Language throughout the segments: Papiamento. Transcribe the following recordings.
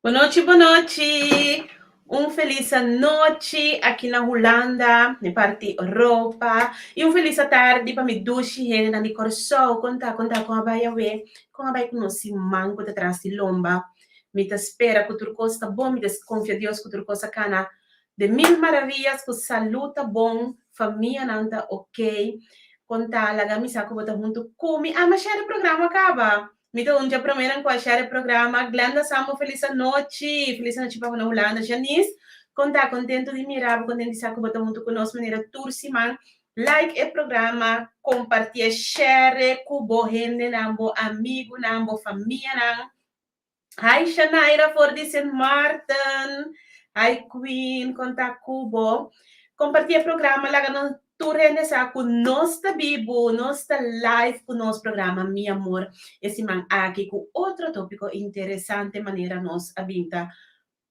Bonochi bonochi! Un felis anochi aki na Hulanda, den parti Europa. I un felis atardi pa mi dushi hendenan di Kòrsou. Kon ta, kon ta, kon a bai awe? Kon a bai ku nos siman ku ta tras di lomba? Mi ta spera ku tur kos ta bon, mi ta konfia Dios ku tur kos a kana de mil maraviyas, ku salú ta bon, famianan ta ok. Kon ta, laga mi sa ku bo ta huntu ku mi. Ama share e programa kaba. Mi ta un dje promenan ku a share e programa. Glenda Sambo felis anochi. Felis anochi pa bo na Hulanda. Janice, kon ta? Kontentu di mira bo, kontentu di sa ku bo ta huntu ku nos manera tur siman. Like e programa, kompartié, share ku bo hendenan, bo amigunan, bo famianan. Hi Shanaira for di Sint Maarten. Hi Queen, kon ta ku bo? Kompartí e programa, laga nos tur hende sa ku nos ta bibu, nos ta live ku nos programa Mi Amor e siman aki ku otro tópiko interesante manera nos a bin ta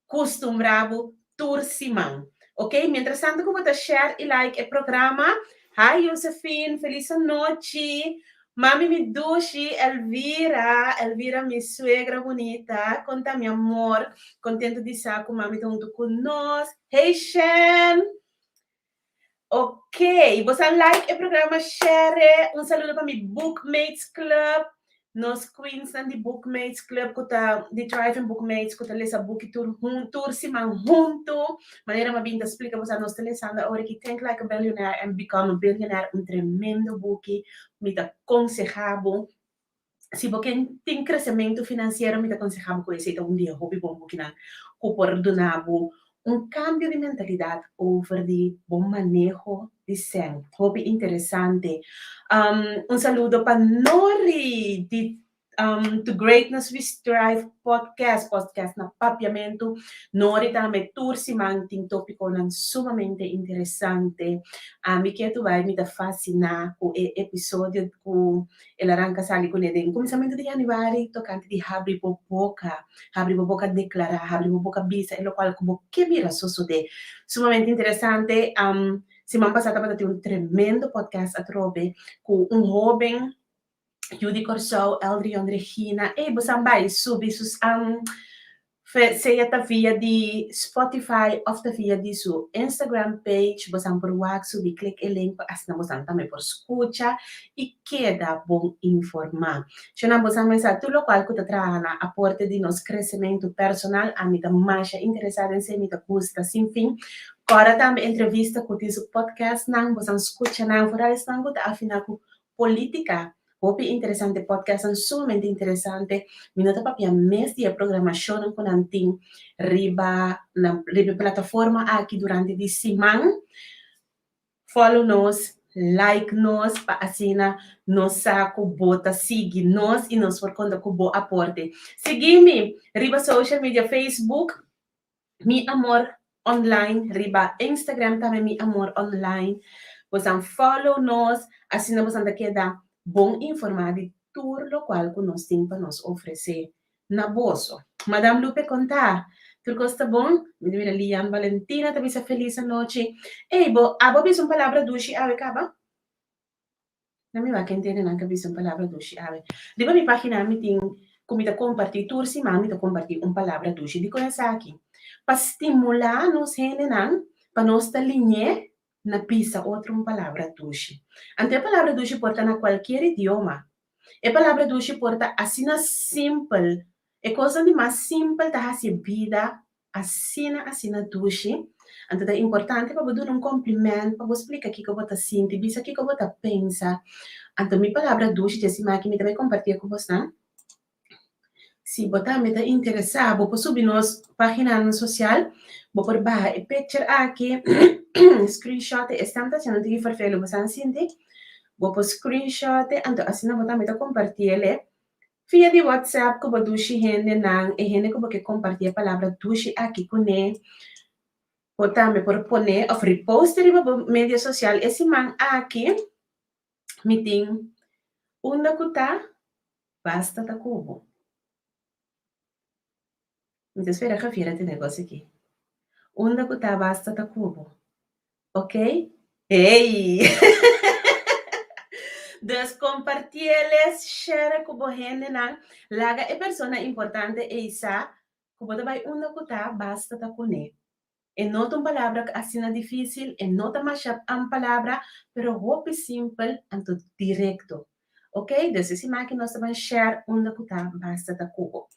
kustumbrá bo tur siman. Ok, mientras tanto ku bo ta share i like e programa. Hi Josephine, felis anochi. Mami mi dushi, Elvira, Elvira mi suegra bunita, kon ta mi amor? Kontento di sa ku mami ta huntu ku nos. Hey Shen! Ok, bo sa like e programa, share. Un saludo pa mi Bookmates Club, nos queensnan di Bookmates Club ku ta di Thriving Bookmates ku ta lesa buki tur hun tur siman huntu. Manera mi a bin ta splika boso nos ta lesando awor aki Think Like a Billionaire and Become a Billionaire, un tremendo buki. Mi ta konsehá bo si bo ke tin kresementu finansiero mi ta konsehá bo ku esei ta un di e hopi bon bukinan ku por duna bo un kambio di mentalidat over di bo maneho di sèn. Hopi interesante. Un saludo pa Nori di To Greatness We Strive podcast, podcast na Papiamentu. Nori tambe tur siman tin tópikonan sumamente interesante. Ami ketu bai mi ta fasiná ku e episodio ku El a ranka sali kuné den kuminsamentu di yanüari tokante di habri bo boka, habri bo boka deklará, habri bo boka bisa e lokual ku bo ke mira sosodé. Sumamente interesante. Siman pasá tabata tin un tremendo podcast atrobe ku un hóben yu di Kòrsou, Eldrion Regina. Ey, bo sa bai subi su Sea ta via di Spotify of ta via di su Instagram page, bosan por wak subi klik e link pa asina bosan tambe por skucha i keda bon informá. Shona bosan mesa tur lokual ku ta traha na aporte di nos kresementu personal, ami ta masha interesá den esei, mi ta gusta sin fin. Kòrda tambe entrevista ku tin su podcastnan, bosan skucha nan, foral esnan ku ta afiná ku Politica, hopi interesante podcastnan sumamente interesante. Mi no ta papia mes di e programacionnan cu nan tin riba nan riba e plataforma aki durante di siman. Follow nos, like nos pa asina nos sa cu bo ta sigui nos y nos por conta cu bo aporte. Sigui mi riba social media Facebook. Mi Amor Online riba Instagram tambe Mi Amor Online. Bosan follow nos, asina bosan ta keda bon informá di tur lokual ku nos tin pa nos ofresé na boso. Madam Lupe konta, tur kos ta bon? Mi ta mira Lian Valentina ta bisa felis anochi. Ey, bo abo bisa un palabra dushi awe kaba? Na mi wak henter nan ka bisa un palabra dushi awe. Riba mi pagina mi tin ku mi ta kompartí tur siman mi ta kompartí un palabra dushi. Dikon esaki? Pa stimulá nos hendenan pa nos ta liñ'é na bisa otro un palabra dushi. Anto e palabra dushi por ta na kualkier idioma. E palabra dushi por ta asina simpel. E kosnan di mas simpel ta hasi bida Asina asina dushi. Anto ta importante pa bo duna un compliment, pa bo splica kico bo ta sinti, bisa kico bo ta pensa. Anto mi palabra dushi dje siman aki mi ta bay compartie cu bosnan. Si bo tambe ta interesa, bo por subi nos paginanan social, bo por baha e picture aki, screenshot e, esnan ta haciendo un tiki ferfelu bo san sinti, bo por screenshot e, anto asina bo tambe ta compartiele Via di WhatsApp ku bo dushi hendenan, e hende ku bo ke kompartí e palabra dushi aki kuné, bo tambe por pone òf repost riba bo medio sosial. E siman aki mi tin unda ku ta basta ta ku bo. Mi ta spera Javier a tende kos aki. Unda ku ta basta ta ku bo. Ok? Hey! Dus kompartié les, share ku bo hendenan. Laga e persona importante ei sa. Ku bo ta bai unda ku ta, basta ta kuné. E no ta un palabra asina difísil, e no ta masha un palabra, pero hopi simpel anto direkto. Ok, dus e siman aki nos ta ban share unda ku ta basta ta ku bo.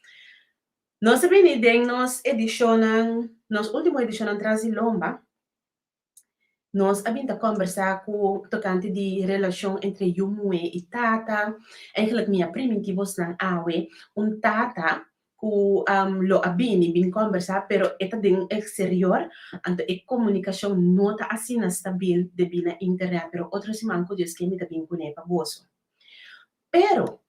Nos a bini den nos edishonnan, nos último edishonnan tras di lomba, Nos a bin ta kòmbersá ku tokante di relashon entre yu muhé i tata. Eigenlijk mi a primintí bosnan awe un tata ku lo a bini bin kòmbersá pero e ta den eksterior, anto e komunikashon no ta asina stabil debí na internet, pero otro siman ku Dios ke mi ta bin kuné pa boso. Pero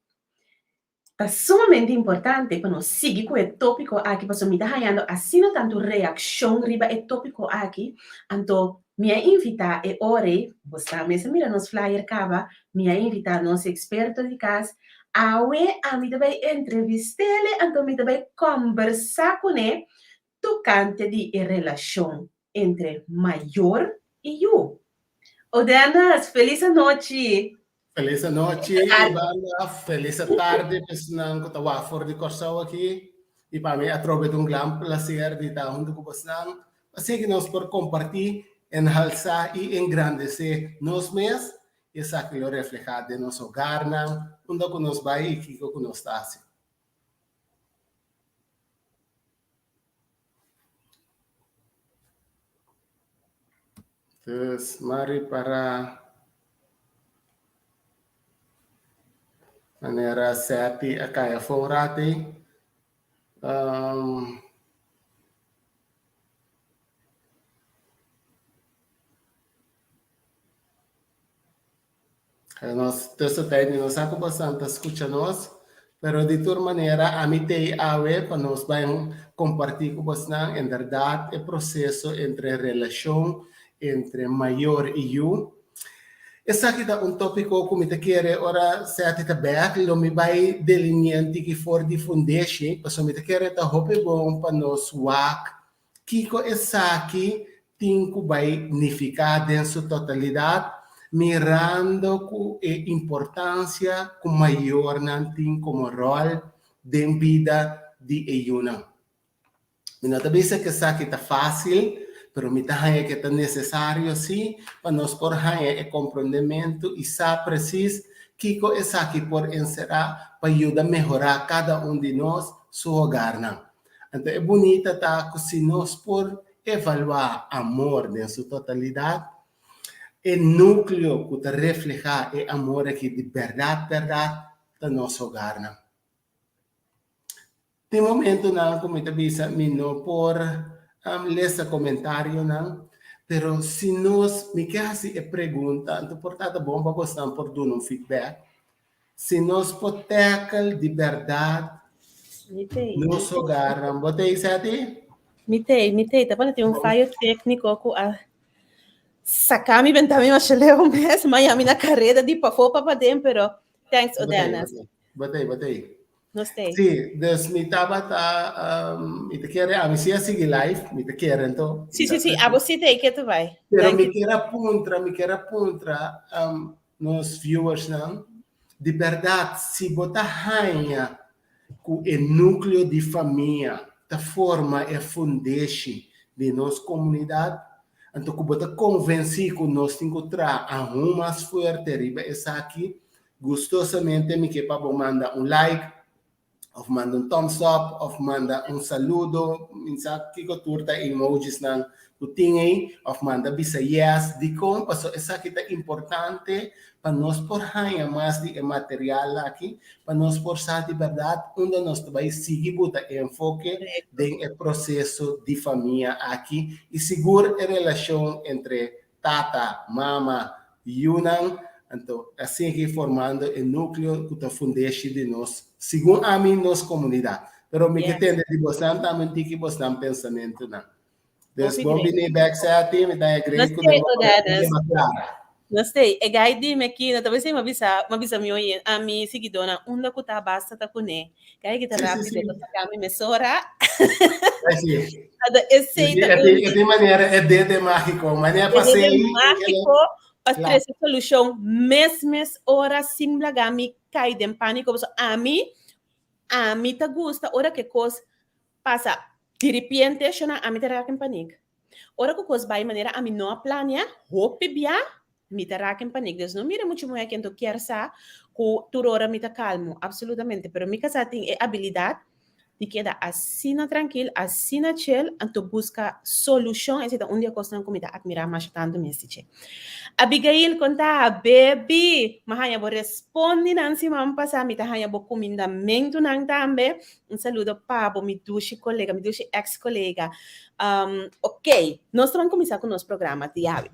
Ta sumamente importante pa nos sigui ku e tópiko aki pasobra mi ta hañando asina tantu reakshon riba e tópiko aki, anto mi a invitá e ora ei, bo sa mes a mira nos flyer kaba, mi a invitá nos eksperto di kas, awe ami ta bai entrevist'el anto mi ta bai kòmbersá kuné tokante di e relashon entre mayor i yu. Odenas, felis anochi! Felis anochi, Ivana. Felis tardi, personan ku ta wak for di Kòrsou aki. I pa mi atrobe ta un gran plaser di ta huntu ku bosnan pa sigui nos por kompartí, enhalsá i engrandesé nos mes i esaki lo reflehá den nos hogarnan, unda ku nos bai i kiko ku nos ta hasi. Dus mari para manera Seti a kai afó un rato ei. Um, Nos tussen-tijd mi no sa ku bosan ta skucha nos, pero di tur manera ami t'ei awe pa nos bai kompartí ku bosnan inderdat e proseso entre relashon entre mayor i yu. Esaki ta un tópiko ku mi ta kere ora Seti ta bèk lo mi bai delineá un tiki for di fundeshi, pasobra mi ta kere ta hopi bon pa nos wak Kiko esaki tin ku bai nifiká den su totalidat, mirando ku e importansia ku mayornan tin komo ròl den bida di e yunan? Mi no ta bisa ku esaki ta fásil, pero mi ta haña ku e ta nesesario sí pa nos por haña e komprondementu i sa presis kiko esaki por enserá pa yuda mehorá kada un di nos su hogarnan. Anto e bunita ta ku si nos por evaluá amor den su totalidat, e núkleo ku ta reflehá e amor aki di bèrdat bèrdat ta nos hogarnan. Tin momentunan ku mi ta bisa mi no por lesa komentarionan, pero si nos, mi ke hasi e pregunta, anto por ta ta bon pa bosnan por duna un feedback, Si nos por tackle di berdad nos hogarnan. Bo ta isa ti? Mi tei, mi tei. Ta pone tin un fallo técnico ku a saca mi benta mi masha leu mes, ma ya mi na careda di pafó pa paden, pero thanks Odenas. Bo tei, bo tei. Nos tei. Sí, dus mi tabata, mi ta kere, ami si a sigui live, mi ta kere ento. Sí, sí, sí, abo sí tei, ke ta bai. Pero mi kier a puntra, mi kier a puntra, Nos viewersnan, di bèrdat si bo ta haña ku e núkleo di famia ta forma e fundeshi di nos komunidat, anto ku bo ta konvensí ku nos tin ku traha aun mas fuerte riba esaki, gustosamente mi ke pa bo manda un like, òf manda un thumbs up, òf manda un saludo, mi sa kiko tur ta emojisnan ku tin ei, òf manda bisa yes. Dikon? Pasobra esaki ta importante pa nos por haña mas di e material aki, pa nos por sa di bèrdat unda nos ta bai sigui buta e enfoke den e proseso di famia aki i sigur e relashon entre tata, mama, yunan, anto a sigui formando e nukleo ku ta fundeshi di nos, segun ami, nos komunidat. Pero mi ke tende di bosnan tambe un tiki bosnan pensamentunan. Dus bon bini bek Seti, mi ta agree ku den bo tema klara. Nos tei, e gai di mi aki, no ta bisa mi bisa, mi bisa mi oyen, a mi siguidónan, unda ku ta basta ta kuné. Gai ki ta rápido, ta saka mi mesora. Sí. Anto esei ta un... E di manera e dede mágiko, manera pa E dede mágiko pa trese solushon mes mes ora sin laga mi kai den pániko. Pasobra ami, ami ta gusta ora ku e kos. pasa diripiente, shona, ami ta raak in paniek. Ora ku kos bai manera ami no a plania, hopi bia mi ta raak in paniek. Dus no mira muchu muhé kento kier sa ku tur ora mi ta kalmu, absolutamente. Pero mi kasá tin e abilidat di keda asina trankil, asina chill, anto buska solushon. Esei ta un di e kosnan ku mi ta atmirá masha tantu mes di dje. Abigail konta, Bebi, mi a haña bo respondinan siman pasá, mi ta haña bo kumindamentunan tambe. Un saludo pa bo, mi dushi kolega, mi dushi ex kolega. Ok, nos ta ban kuminsá ku nos programa di awe.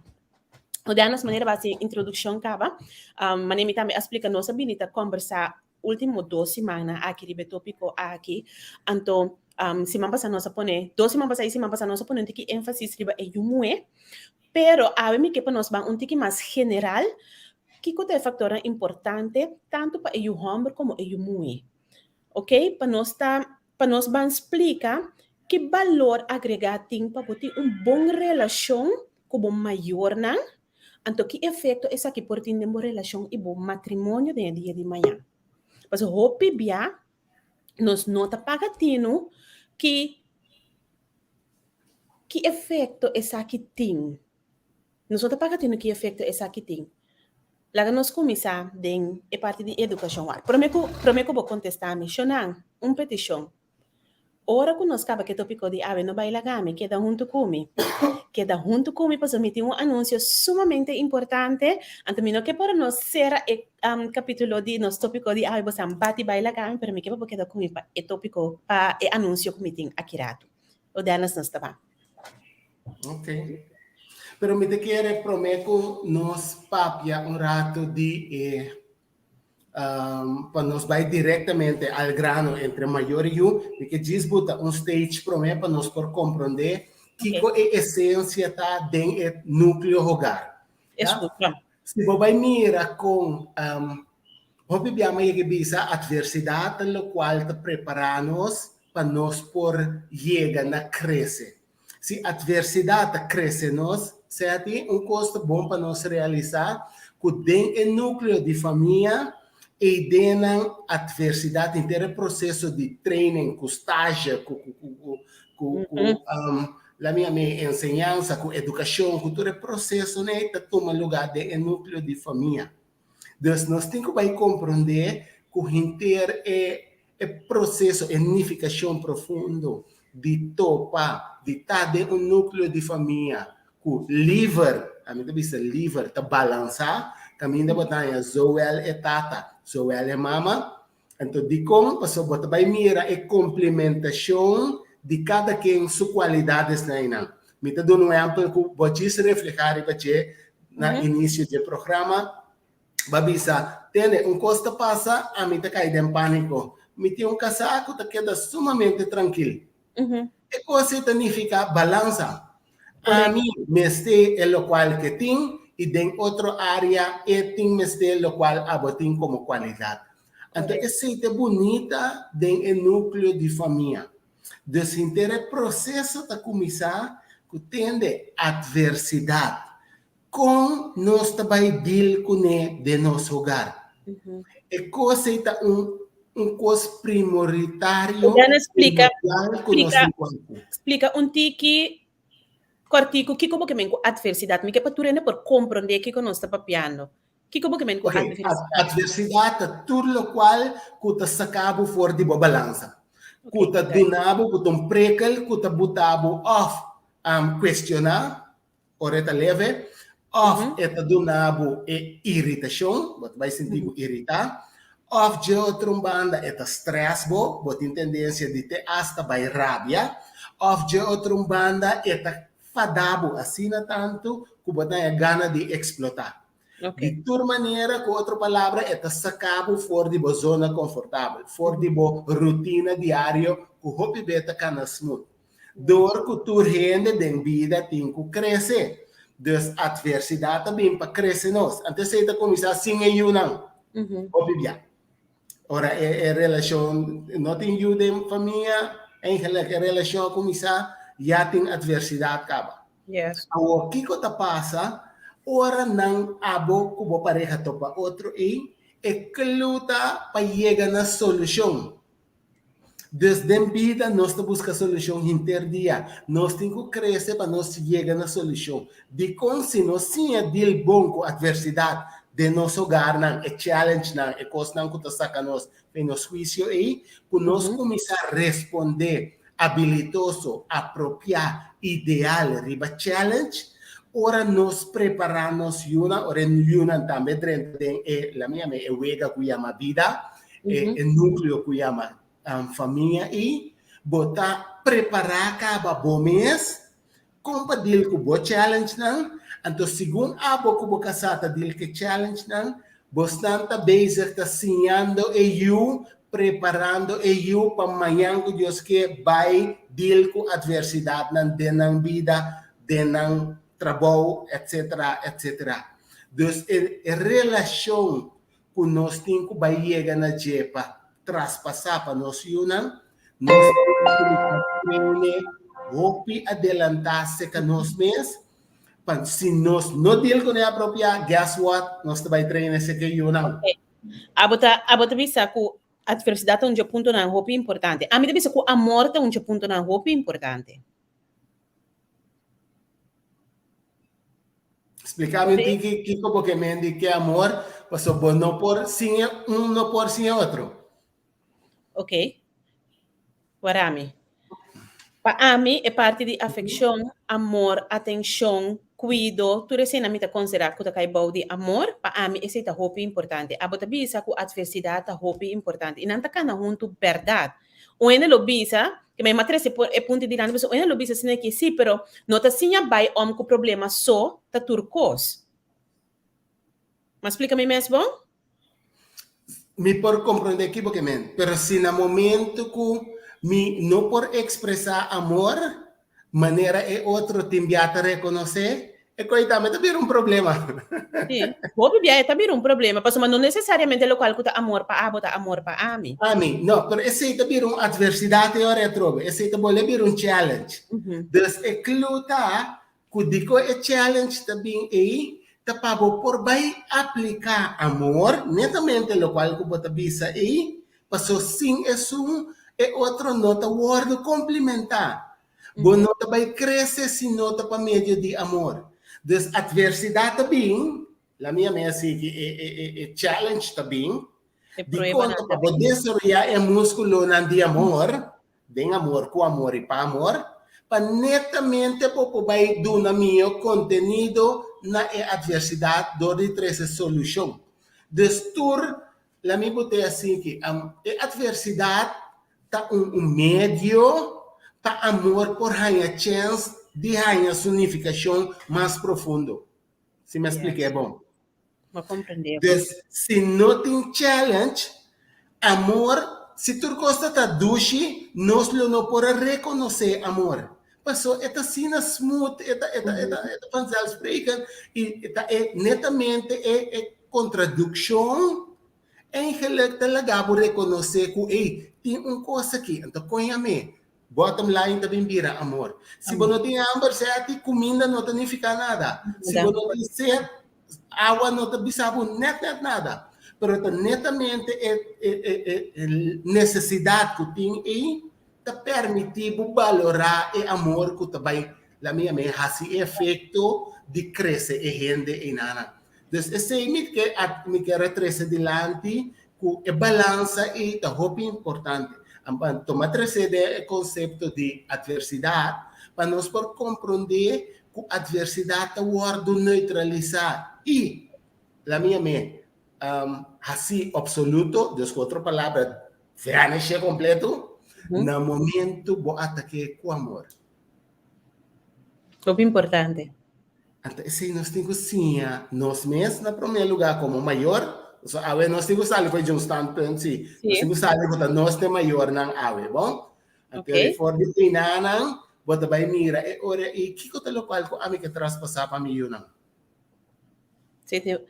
Odeanos manera ba hasi introdukshon kaba. Manera mi tambe a splika, nos a bini ta kòmbersá último dos simannan aki riba e tópiko aki. Anto, siman pasá nos a pone, dos siman pasá i siman pasá nos a pone un tiki énfasis riba e yu muhé. Pero awe mi ke pa nos ban un tiki mas general, kiko ta e faktornan importante tantu pa e yu hòmber komo e yu muhé. Ok, pa nos ta, pa nos ban splika ki balor agregá tin pa bo tin un bon relashon ku bo mayornan, anto ki efekto esaki por tin den bo relashon i bo matrimonio den e dia di mañan. Pasobra hopi bia nos no ta paga tinu ki ki efekto esaki tin. Nos no ta paga tinu ki efekto esaki tin. Laga nos kuminsá den e parti di edukashon. Wak, promé ku promé ku bo kontestá mi, shonnan, un petishon. Ora ku nos kaba ku e topiko di awe, no bai laga mi, keda huntu ku mi. Keda huntu ku mi pasobra mi tin un anunsio sumamente importante, anto mi no ke por nos sera e kapitulo di nos topiko di awe, bo sa bati bai laga mi, pero mi ke pa bo keda ku mi pa e topiko, pa e anunsio ku mi tin aki ratu. Odenas nos ta ba. Ok. Pero mi ta kere prome ku nos papia un rato di e pa nos bai directamente al grano entre mayor y yu, mi ke djis buta un stage prome pa nos por comprende kiko e esencia ta den e nucleo hogar. Ya? Si bo bai mira con hopi bia mi a yega bisa adversidad ta locual ta prepara nos pa nos por yega na crece. Si atversidat ta krese nos, sea tin un kos ta bon pa nos realisá ku den e núkleo di famia ei den nan atversidat henter e proseso di training ku stage ku ku ku ku ku ku la mi yam'é enseñansa ku edukashon ku tur e prosesonan ei ta tuma lugá den e núkleo di famia. Dus nos tin ku bai komprondé ku henter e e proseso, e nifikashon profundo di topa, di ta den un núkleo di famia ku liver, ami ta bisa liver, ta balansá, kaminda bo ta haña zowel e tata, zowel e mama. Anto dikon? Pasobra bo ta bai mira e komplementashon di kada ken su kualidadesnan einan. Mi ta duna un ehèmpel ku bo djis reflehá riba dje na inisio dje programa. Bo a bisa, Tende, un kos ta pasa, ami ta kai den pániko. Mi tin un kasá ku ta keda sumamente trankil. E kos ei ta nifiká balansa. Ami mester e lokual ke tin i den otro área e tin mester lokual abo tin komo kualidat. Anto esei ta bunita den e núkleo di famia. Dus henter e proseso ta kuminsá ku tende atversidat. Kon nos ta bai deal kuné den nos hogar? E kos ei ta un un kos primoritario, Diana, splika, primordial ku nos splika, tin ku hasi. splika un tiki kòrtiku kiko bo ke men ku atversidat. Mi ke pa tur hende por komprondé kiko nos ta papiando. Kiko bo ke men ku Ok, atversidat? atversidat ta tur lokual ku ta saka bo for di bo balansa, ku Ok, ta duna bo, ku ta un prekel ku ta buta bo òf kuestioná, Ora e ta leve, òf e ta duna bo e iritashon, bo ta bai sinti bo iritá, òf dje otro un banda e ta strès bo, bo tin tendensia di te asta bai rabia, òf dje otro un banda e ta fada bo asina tantu ku bo ta haña gana di eksplotá. Di tur manera, ku otro palabra, e ta saka bo for di bo zona konfortabel, for di bo rutina diario ku hopi be ta kana smooth. Dor ku tur hende den bida tin ku krese. Dus atversidat ta bin pa krese nos. Anto esei ta kuminsá sin e yunan. Hopi bia. Ora e e relashon no tin yu den famia, eigenlik e relashon a kuminsá, ya tin atversidat kaba. Awor kiko ta pasa ora nan abo ku bo pareha topa otro ei? E klu ta pa yega na solushon. Dus den bida nos ta buska solushon hinter dia. Nos tin ku krese pa nos yega na solushon. Dikon si nos siña deal bon ku atversidat den nos hogarnan, e challengenan, e kosnan ku ta saka nos fen nos huisio ei, ku nos kuminsá respondé abilitoso, apropiá, ideal riba challenge, ora nos prepará nos yunan, ora e yunan tambe drenta den e, laat mi yama e wega ku yama bida, e núkleo ku yama famia ei, bo ta prepará kaba bo mes kon pa deal ku bo challengenan, anto segun abo ku bo kasá ta deal ku e challengenan, bosnan ta bezig ta siñando e yu, preparando e yu pa mañan ku Dios ke bai deal ku atversidatnan den nan bida, den nan trabou, etcetera, etcetera. Dus e relashon ku nos tin ku bai yega na dje pa traspasá pa nos yunan, nos tin ku kuminsá prene hopi adelantá serka nos mes, pa si nos no deal kuné apropiá, guess what, nos ta bai traina serka e yunan. Ok. Abo ta, abo ta bisa ku atversidat ta un dje puntonan hopi importante. Ami ta bisa ku amor ta un dje puntonan hopi importante. Splika mi tiki kiko bo ke men di ke amor, paso bo no por sin e un no por sin e otro. Ok. Wara mi. Pa ami e parti di afekshon, amor, atenshon, kuido, tur esei nan mi ta konsiderá ku ta kai bou di amor, pa ami esei ta hopi importante. Abo ta bisa ku atversidat ta hopi importante i nan ta kana huntu bèrdat. Un hende lo bisa, ke mi a trese e punto dilanti pasobra un hende lo bisa asina ki sí, pero no ta siña bai om ku problema so ta tur kos. Mi a splika mi mes bon? Mi por komprondé ki bo ke men, pero si na momento ku mi no por ekspresá amor manera e otro tin bia ta rekonosé, e koi tambe ta bira un problema. Sí, hopi bia e ta bira un problema, pasobra no nesesariamente lokual ku ta amor pa abo ta amor pa ami. Ami, no, pero esei ta bira un atversidat e ora atrobe, esei ta bolbe bira un challenge. Dus e klu ta ku dikon e challenge ta bin ei, ta pa bo por bai apliká amor, netamente lokual ku bo ta bisa ei, Paso sin esun e otro no ta wordo komplimentá. Bo no ta bai krese si no ta pa medio di amor. Dus atversidat ta bin, la mi yam'é así ki e e e e challenge ta bin, dikon ta pa bo desaroyá e múskulonan di amor, den amor, ku amor i pa amor, pa netamente bo por bai duna mihó kontenido na e atversidat dor di trese solushon. Dus tur La mi bo te así ki e atversidat ta un un medio pa amor por haña chèns di haña su nifikashon mas profundo. Si mi a spliká e bon. Bo komprendé. Dus si no tin challenge, amor, si tur kos ta ta dushi, nos lo no por a rekonosé amor. Paso e ta asina smooth, e ta e ta e ta e ta vanzelfsprekend i e ta e netamente e e Kontradukshon Eigenlijk ta laga bo rekonosé ku, ey, tin un kos aki, anto koña mi. Bottom line ta bin bira amor. Si bo no tin hamber, sèti, kuminda no ta nifiká nada. Si bo no tin set, awa no ta bisa bo nèt nèt nada. Pero ta netamente e e e e nesesidat ku tin ey ta permití bo balorá e amor ku ta bai, laat mi yam'é, hasi e efekto di krese e hende einanan. Dus esei mi ke mi ke retrese dilanti ku e balansa ei ta hopi importante. Anto mi a trese den e konsepto di atversidat pa nos por komprondé ku atversidat ta wòrdu neutralisá i la mi yam'é hasi opsoluto, dus ku otro palabra vanish'é kompleto na momento bo atak'é ku amor. Hopi importante. Anto esei nos tin ku siña nos mes na promé lugá komo mayor. So awe nos tin ku sali for di un standpunt, sí. Nos tin ku sali ku ta nos te mayornan awe, bon? Anto okay. For di einanan bo ta bai mira e ora ei kiko ta lokual ku ami ke traspasá pa mi yunan. Sí, te...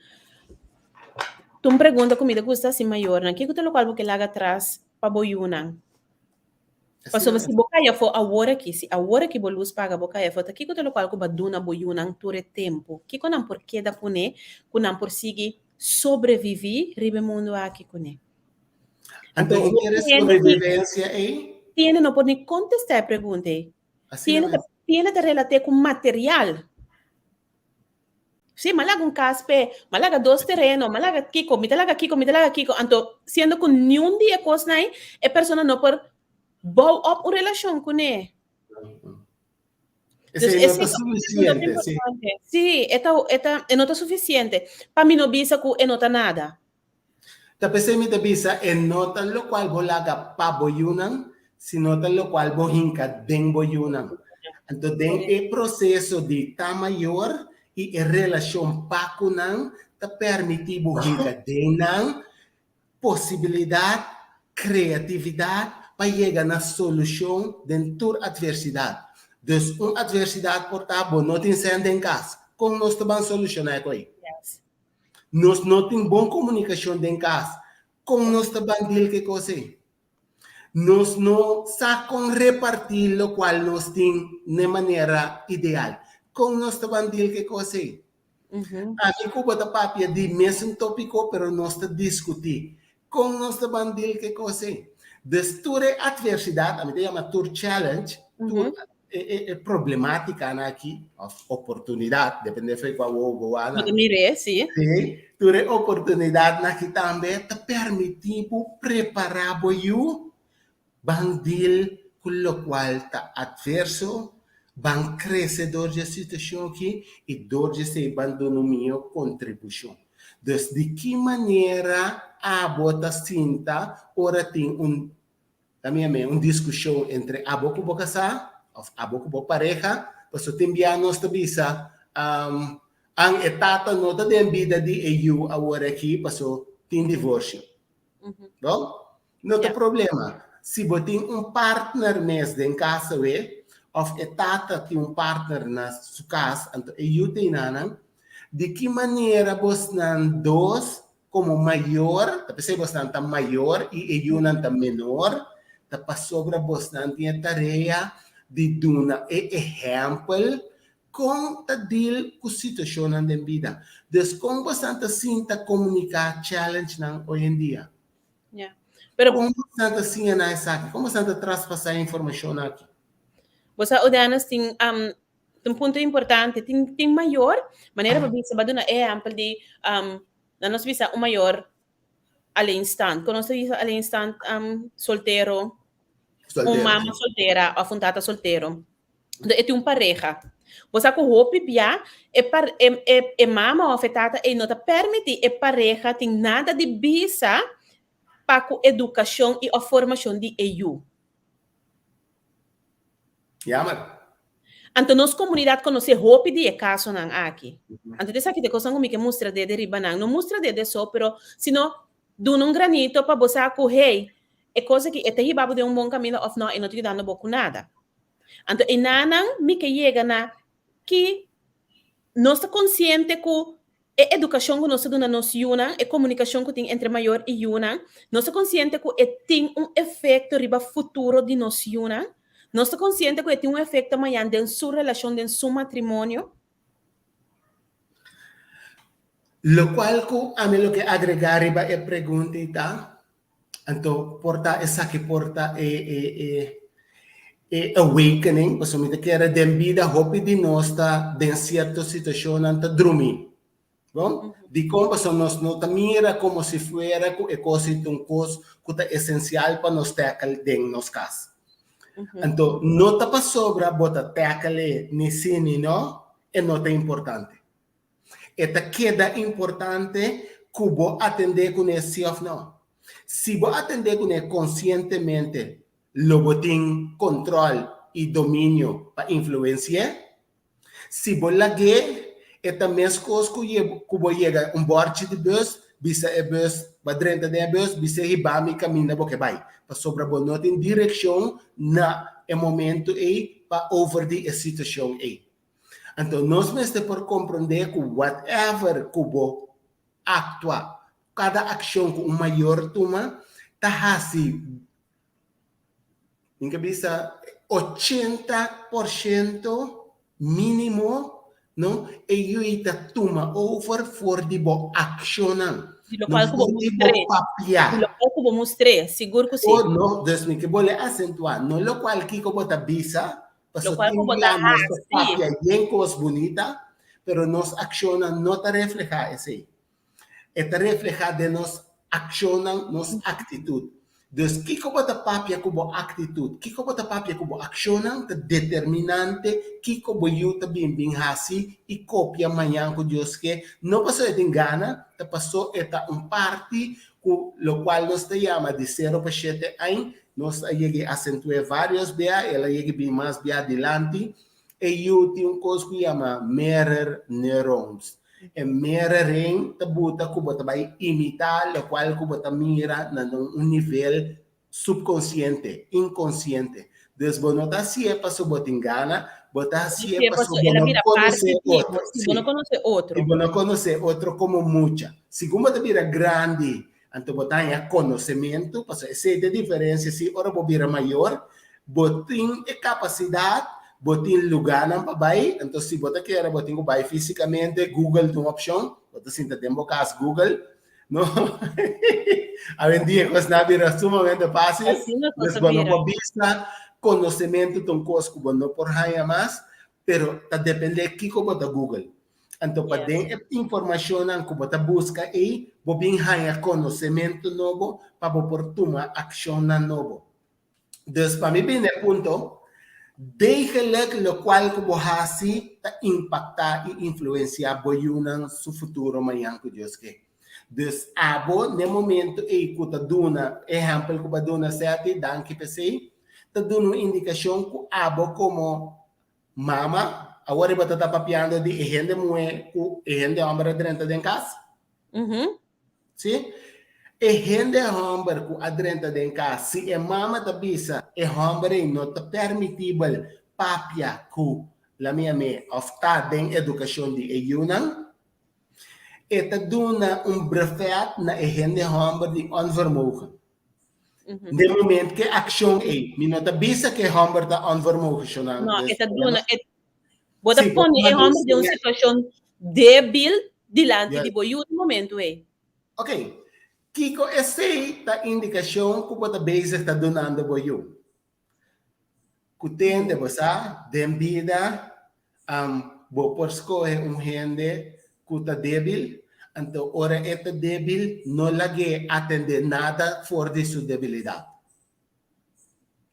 Un pregunta ku mi ta gusta hasi mayornan, kiko ta lokual bo ke laga atras pa bo yunan? Pasobra si bo kai afó awor aki, si awor aki bo lus paga bo kai afó, ta kiko ta lokual ku bo a duna bo yunan tur e tempu? Kiko nan por keda kuné ku nan por sigui sobreviví riba e mundu aki kuné? Anto e kere sobrevivensia ei? Tin hende no por ni kontestá e pregunta ei. Tin hende ta, tin hende ta relat'é ku material. Sí, m'a laga un kas p'e, m'a laga dos tereno, m'a laga kiko, mi ta laga kiko, mi ta laga kiko. Anto, siendo ku niun di e kosnan ei, e persona no por bou op un relashon kuné. Dus Esei no ta sufisiente, sí. Sí, e ta, e ta, e no ta sufisiente. Pa mi no bisa ku e no ta nada. Ta p'esei mi ta bisa e no ta lokual bo laga pa bo yunan, sino ta lokual bo hinka den bo yunan. Anto den e proseso di ta mayor i e relashon pa ku nan ta permití bo hinka den nan posibilidat, kreatividat pa yega na solushon den tur atversidat. Dus un atversidat por ta bo no tin sèn den kas, kon nos ta ban solushoná e koi? Nos no tin bon komunikashon den kas. Kon nos ta ban deal ku e kos ei? Nos no sa kon repartí lokual nos tin n'e manera ideal. Kon nos ta ban deal ku e kos ei? Ami ku bo ta papia di mesun tópiko pero nos ta diskutí. Kon nos ta ban deal ku e kos ei? Dus tur e atversidat, ami ta yama tur challenge, tur e problemátikanan aki, òf oportunidat, depende for kua wowo bo wak nan. Bo ta mir'é, sí. Sí, tur e oportunidatnan aki tambe ta permití bo prepará bo yu ban deal ku lokual ta atverso, ban krese dor di e situashon aki i dor di esei ban duna un mihó kontribushon. Dus di ki manera abo ta sinta ora tin un Ta mi amé un diskushon entre abo ku bo kasá òf abo ku bo pareha, pasobra tin bia nos ta bisa, An e tata no ta den bida di e yu awor aki paso tin divorsio. Bon? No ta problema. Si bo tin un partner mes den kas awe òf e tata tin un partner na su kas anto e yu ta enanan, di ki manera bosnan dos Komo mayor, ta p'esei bosnan ta mayor i e yunan ta menor, ta pasobra bosnan tin e tarea di duna e ehèmpel kon ta deal ku situashonnan den bida. Dus kon bosnan ta sinta komuniká challengenan oyendia? Ya. Pero Kon bosnan ta siña nan esaki? Kon bosnan ta traspasá e informashon aki? Bo sa, Odanis, tin un punto importante. Tin mayor, manera bo bisa, bo a duna e ehèmpel di Na nos bisa un mayor alleenstaand. Kon nos ta bisa alleenstaand um, soltero? Soltero, Un mama sí. soltera of un tata soltero. Entonces, e tin un pareha. Bo sa ku hopi bia e, par, e, e, e mama of e tata ei no ta permití e pareha tin nada di bisa pa ku edukashon i of formashon di e yu. Jammer. Anto nos komunidat konosé hopi di e kasonan aki. Anto esaki ta e kosnan ku mi ke mustra dede riba nan. No mustra dede so, pero sino duna un granito pa bo sa ku hey, e kos aki e ta hiba bo den un bon kaminda òf no, e no ta yudando bo ku nada. Anto enanan mi ke yega na ki nos ta konsiente ku E edukashon ku nos ta duna nos yunan, e komunikashon ku tin entre mayor i yunan, nos ta konsiente ku e tin un efekto riba futuro di nos yunan? Nos ta konsiente ku e tin un efekto mañan den su relashon, den su matrimonio? Lokual ku ami lo ke agregá riba e pregunta ei ta, Anto por ta esaki por ta e e e e awakening, pasobra mi ta kere den bida hopi di nos ta den sierto situashonnan ta drumi. Bon? Dikon? Pasobra nos no ta mira komo si fuera ku e kos ei ta un kos ku ta esensial pa nos tackle den nos kas. Anto no ta pasobra bo ta tackle e ni si ni no, e no ta importante. E ta keda importante ku bo atendé kuné sí òf nò. Si bo atendé kuné konsientemente, lo bo tin kontròl i dominio pa influensi'é. Si bo lag'é, e ta meskos ku ku bo yega un bòrchi di bùs, bisa e bùs, bo a drenta den e bùs, bis'é hiba mi kaminda bo ke bai, pasobra bo no tin direkshon na e momentu ei pa over di e situashon ei. Anto nos mester por komprondé ku whatever ku bo aktua, kada akshon ku un mayor tuma ta hasi, mi ke bisa 80% mínimo, no, e yui ta tuma over for di bo akshonnan. Di lokual ku bo mustr'é. Di lokual ku bo mustr'é, sigur ku si. Oh, no, dus mi ke bolbe asentuá, no lokual kiko bo ta bisa, pasobra Lokual ku tin bo ta bia nos ta hasi. papia yen kos bunita, pero nos akshonnan no ta reflehá esei. E ta reflehá den nos akshonnan, nos aktitut. Dus kiko bo ta papia ku bo aktitut, kiko bo ta papia ku bo akshonnan ta determinante kiko bo yu ta bin bin hasi i kopia mañan ku Dios ke. No paso e tin gana, ta paso e ta un parti ku lokual nos ta yama di sero pa shete añ. Nos a yega i asentu'é vários bia, el a yega i bin mas bia dilanti. E yu tin un kos ku yama mirror neurons. E mirroring ta buta ku bo ta bai imitá lokual ku bo ta mira na un nivel subkonsiente, inkonsiente. Dus bo no ta hasié pasobra bo tin gana, bo ta hasié pasobra bo no konosé otro. Si bo no konosé otro. Si bo no konosé otro komo mucha. Segun bo ta bira grandi, anto bo ta haña konosementu, pasobra esei ta e diferensia si ora bo bira mayor, Bo tin e kapasidat, bo tin lugánan pa bai, anto si bo ta kere bo tin ku bai físikamente, Google ta un opshon, bo ta sinta den bo kas Google, no? Awendia kosnan a bira sumamente fásil, dus bo no por bisa, konosementu ta un kos ku bo no por haña mas, pero ta dependé kiko bo ta Google. Anto pa den e informashonnan ku bo ta buska ei, bo bin haña konosementu nobo pa bo por tuma akshonnan nobo. Dus pa mi bini e punto, degelijk lokual ku bo hasi ta impaktá i influensiá bo yunan su futuro mañan ku Dios ke. Dus abo n'e momento ei ku ta duna ehèmpel ku bo a duna Seti, danki p'esei, ta duna un indikashon ku abo komo mama, awor bo ta ta papiando di e hende muhé ku e hende hòmber a drenta den kas. Sí? E hende hòmber ku a drenta den kas, si e mama ta bisa e hòmber ei no ta permitibel papia ku la mia me òf ta den edukashon di e yunan, e ta duna un brefèt na e hende hòmber di onvermogen. Den moment ku e akshon ei, mi no ta bisa ku e hòmber ta onvermogen, shonnan. No, e ta duna, e Bo ta pone e hòmber den un situashon débil dilanti di bo yu den momentu ei. Ok, kiko esei ta indikashon ku bo ta bezig ta dunando bo yu? Ku tende bo sa, den bida bo por skohe un hende ku ta débil, anto ora e ta débil no lag'é atendé nada for di su debilidat.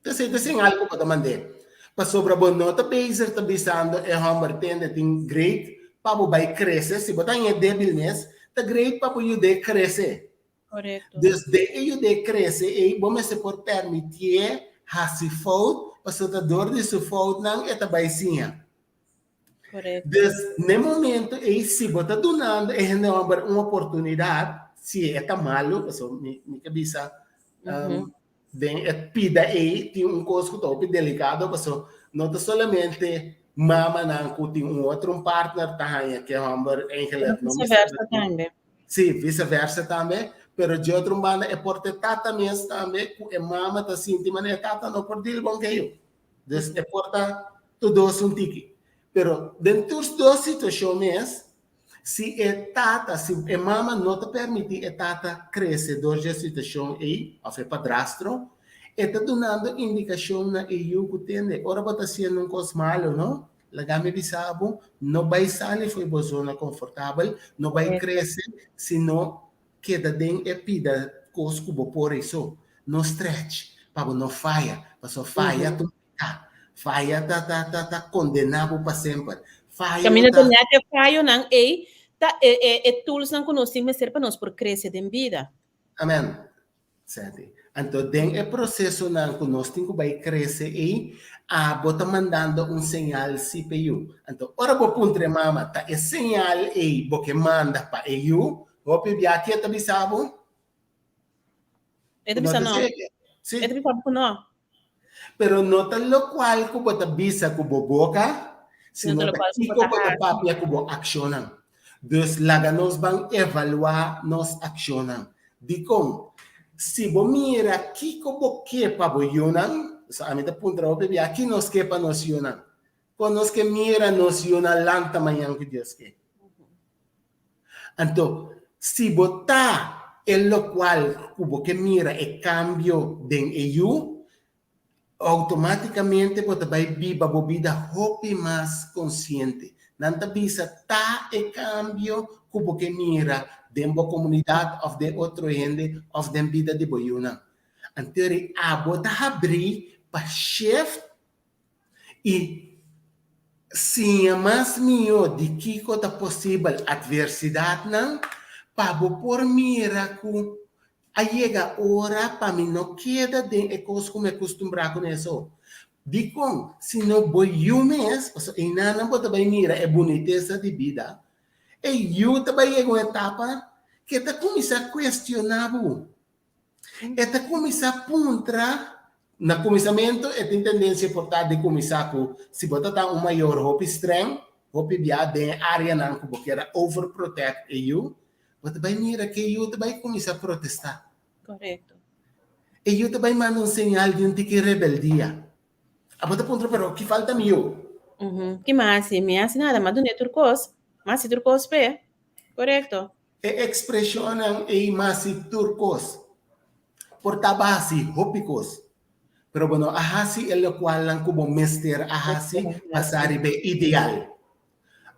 Esei ta señal ku bo ta mand'é. Pasobra bo no ta bezig ta bisando e hòmber tende tin great pa bo bai krese. Si bo ta haña debilnes, ta great pa bo yud'é krese. Korekto. Dus den e yud'é krese ei, bo mester por permitié hasi fout, pasobra ta dor di su foutnan e ta bai siña. Korekto. Dus n'e momento ei si bo ta dunando e hende hòmber un oportunidat, si e ta malu, pasobra mi mi ke bisa den e pida ei tin un kos ku ta hopi delikado pasobra no ta solamente mamanan ku tin un otro un partner ta haña ke hòmber eigenlijk no mester Viceversa tambe. Sí, viceversa tambe, pero dje otro un banda e por ta e tata mes tambe ku e mama ta sinti manera e tata no por deal bon ke yu. Dus e por ta tur dos un tiki. Pero den tur dos situashon mes, si e tata, si e mama no ta permití e tata krese dor dje situashon ei, òf e padrastro, e ta dunando indikashon na e yu ku tende, ora bo ta hasiendo un kos malu, no? Laga mi bisa bo, no bai sali for bo zona konfortabel, no bai krese, sino Keda den e pida kos ku bo por ei so. No stretch pa bo no faya, pasobra faya ta un piká. Faya ta ta ta ta kondená bo pa semper. Fayo Kaminda ta. ta nèt e fayonan ei ta e e e toolsnan ku nos tin mester pa nos por krese den bida. Amen. Senti. Anto den e prosesonan ku nos tin ku bai krese ei, abo ta mandando un señal si p'e yu. Anto ora bo puntra e mama, ta e señal ei bo ke manda pa e yu? Hopi bia ke ta bisa bo? E ta bisa no. Si. E ta bisa bo ku no. Pero no ta lokual ku bo ta bisa ku bo boka, sino ta kiko bo ta papia ku bo akshonnan. Dus laga nos ban evaluá nos akshonnan. Dikon? Si bo mira kiko bo ke pa bo yunan, pasobra ami ta puntra hopi bia, ki nos ke pa nos yunan? Kon nos ke mira nos yunan lanta mañan ku Dios ke? Anto, Si bo ta e lokual ku bo ke mira e kambio den e yu, outomátikamente bo ta bai biba bo bida hopi mas konsiente. Nan ta bisa ta e kambio ku bo ke mira den bo komunidat òf den otro hende òf den bida di bo yunan. Anto abo ta habrí pa shift i siña mas mihó di kiko ta posibel atversidatnan pa bo por mira ku a yega ora pa mi no keda den e kos ku mi a kustumbrá kuné so. Dikon? Sino bo yu mes, pasobra einanan bo ta bai mira e bunitesa di bida, e yu ta bai yega un etapa ku e ta kuminsá kuestioná bo. E ta kuminsá puntra, na kuminsamentu e tin tendensia por ta di kuminsá ku si bo ta ta un mayor hopi streng, hopi bia den e áreanan ku bo kier a overprotect e yu, bo ta bai mira ku e yu ta bai kuminsá protestá. Korekto. E yu ta bai manda un señal di un tiki rebeldia. Abo ta puntra, pero ki falta mi yu? Ki mi a hasi? Mi a hasi nada, mi a dun'é tur kos. Mi a hasi tur kos p'e. Korekto. E ekspreshonnan ei masi tur kos. Por ta bo a hasi hopi kos, pero bo no a hasi e lokualnan ku bo mester a hasi basá riba e ideal.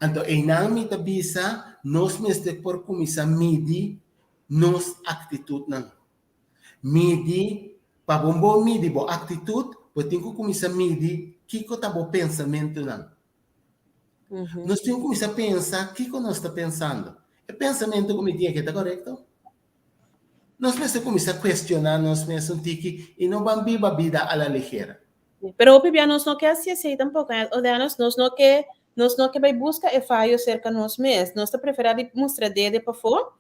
Anto einan mi ta bisa nos mester por kuminsá midi nos aktitutnan. Midi, pa bo bo midi bo aktitut, bo tin ku kuminsá midi kiko ta bo pensamentunan. Nos tin ku kuminsá pensa kiko nos ta pensando. E pensamentu ku mi tin aki ta korekto? Nos mester kuminsá kuestioná nos mes un tiki i no ban biba bida a la ligera. Pero hopi bia nos no ke hasi esei tampoko, o nos nos no ke nos no ke bai buska e fayo serka nos mes. Nos ta preferá di mustra dede pafó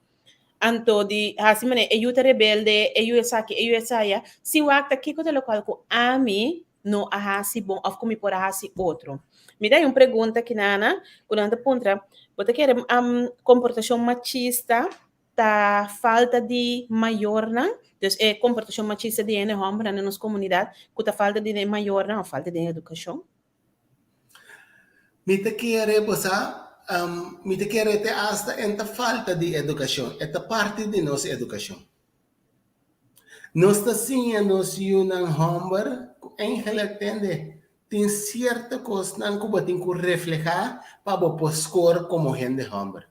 anto di hasi manera e yu ta rebelde, e yu esaki, e yu esaya, sin wak ta kiko ta lokual ku ami no a hasi bon òf ku mi por a hasi otro. Mi ta hay un pregunta aki Nana, ku nan ta puntra, bo ta kere komportashon machista ta falta di mayornan? Dus e komportashon machista di hende hòmbernan den nos komunidat ku ta falta di e mayornan òf falta di edukashon? Mi ta kere, bo sa, mi ta kere te asta en ta falta di edukashon, e ta parti di nos edukashon. Nos ta siña nos yunan hòmber ku eigenlijk tende tin sierto kosnan ku bo tin ku reflehá pa bo por skor komo hende hòmber.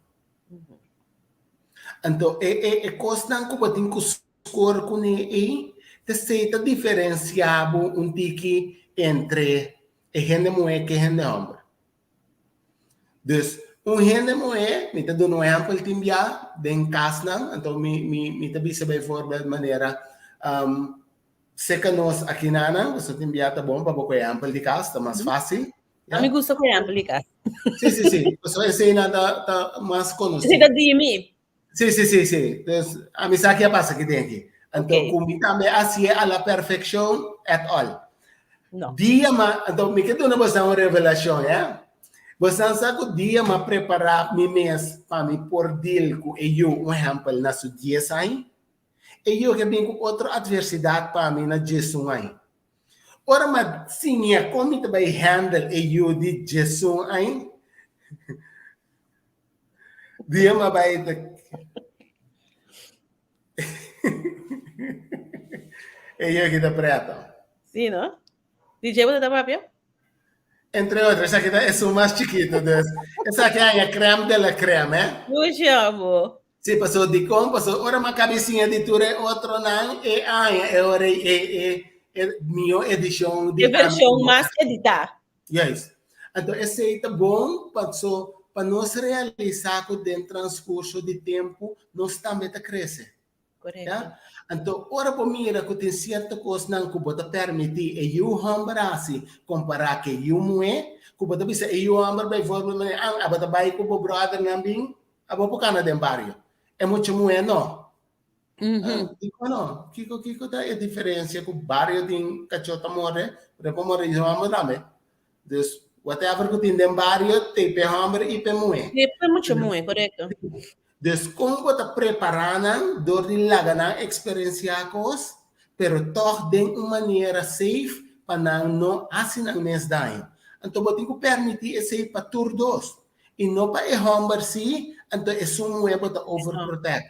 Anto e e e kosnan ku bo tin ku skor kuné ei t'esei ta diferensiá bo un tiki entre e hende muhé ku e hende hòmber. Dus, un hende muhé, mi ta duna un ehèmpel tin bia den kasnan, anto mi mi mi ta bisa bijvoorbeeld manera seka nos akinanan, pasobra tin bia ta bon pa bo ku ehèmpel di kas, ta mas fásil. A mi gusta ku ehèmpel di kas. Sí, sí, sí, pasobra eseinan ta ta mas konosí. Esei ta di mi. Sí, sí, sí, sí. Dus, a mi sa ki a pasa aki den aki. Anto, Ok. ku mi tambe hasié a la perfekshon et al. No. Dia ma, anto mi ke duna bosan un revelashon, eh. Bosan sa ku dia m'a prepará mi mes pa mi por deal ku e yu, un ehèmpel, na su dies aña, e yu ke bin ku otro atversidat pa mi na diesun aña. Ora m'a siña kon mi ta bai handle e yu di diesun aña, Dia m'a bai ta E yoki ta preto. Sí, no? Di dje bo ta papia? Entre otro, esaki ta esun mas chikito, dus esaki haña crème de la crème, eh? Mucho amo. Sí, paso dikon, paso ora m'a kabi siña di tur e otronan, e aña e ora e e e mihó edishon di E vershon mas editá. Juist. Anto esei ta bon paso pa nos realisá ku den transkurso di tempu nos tambe ta krese. Korekto. Ya? Anto ora bo mira ku tin sierto kosnan ku bo ta permití e yu hòmber hasi kompará ku e yu muhé, ku bo ta bisa e yu hòmber bijvoorbeeld manera an abo ta bai ku bo bròdernan bin, abo por kana den bario. E mucha muhé no. Kiko no? Kiko kiko ta e diferencia ku bario tin kachó ta morde, pero por morde yu homber tambe. Dus whatever ku tin den bario t'ei p'e homber i p'e muhé. Sí, p'e mucha muhé, korekto. Dus kon bo ta prepará nan dor di laga nan eksperensiá kos, pero tòg den un manera safe pa nan no hasi nan mes daño. Anto bo tin ku permití esei pa tur dos. I no pa e hòmber sí, Anto esun muhé bo ta overprotect.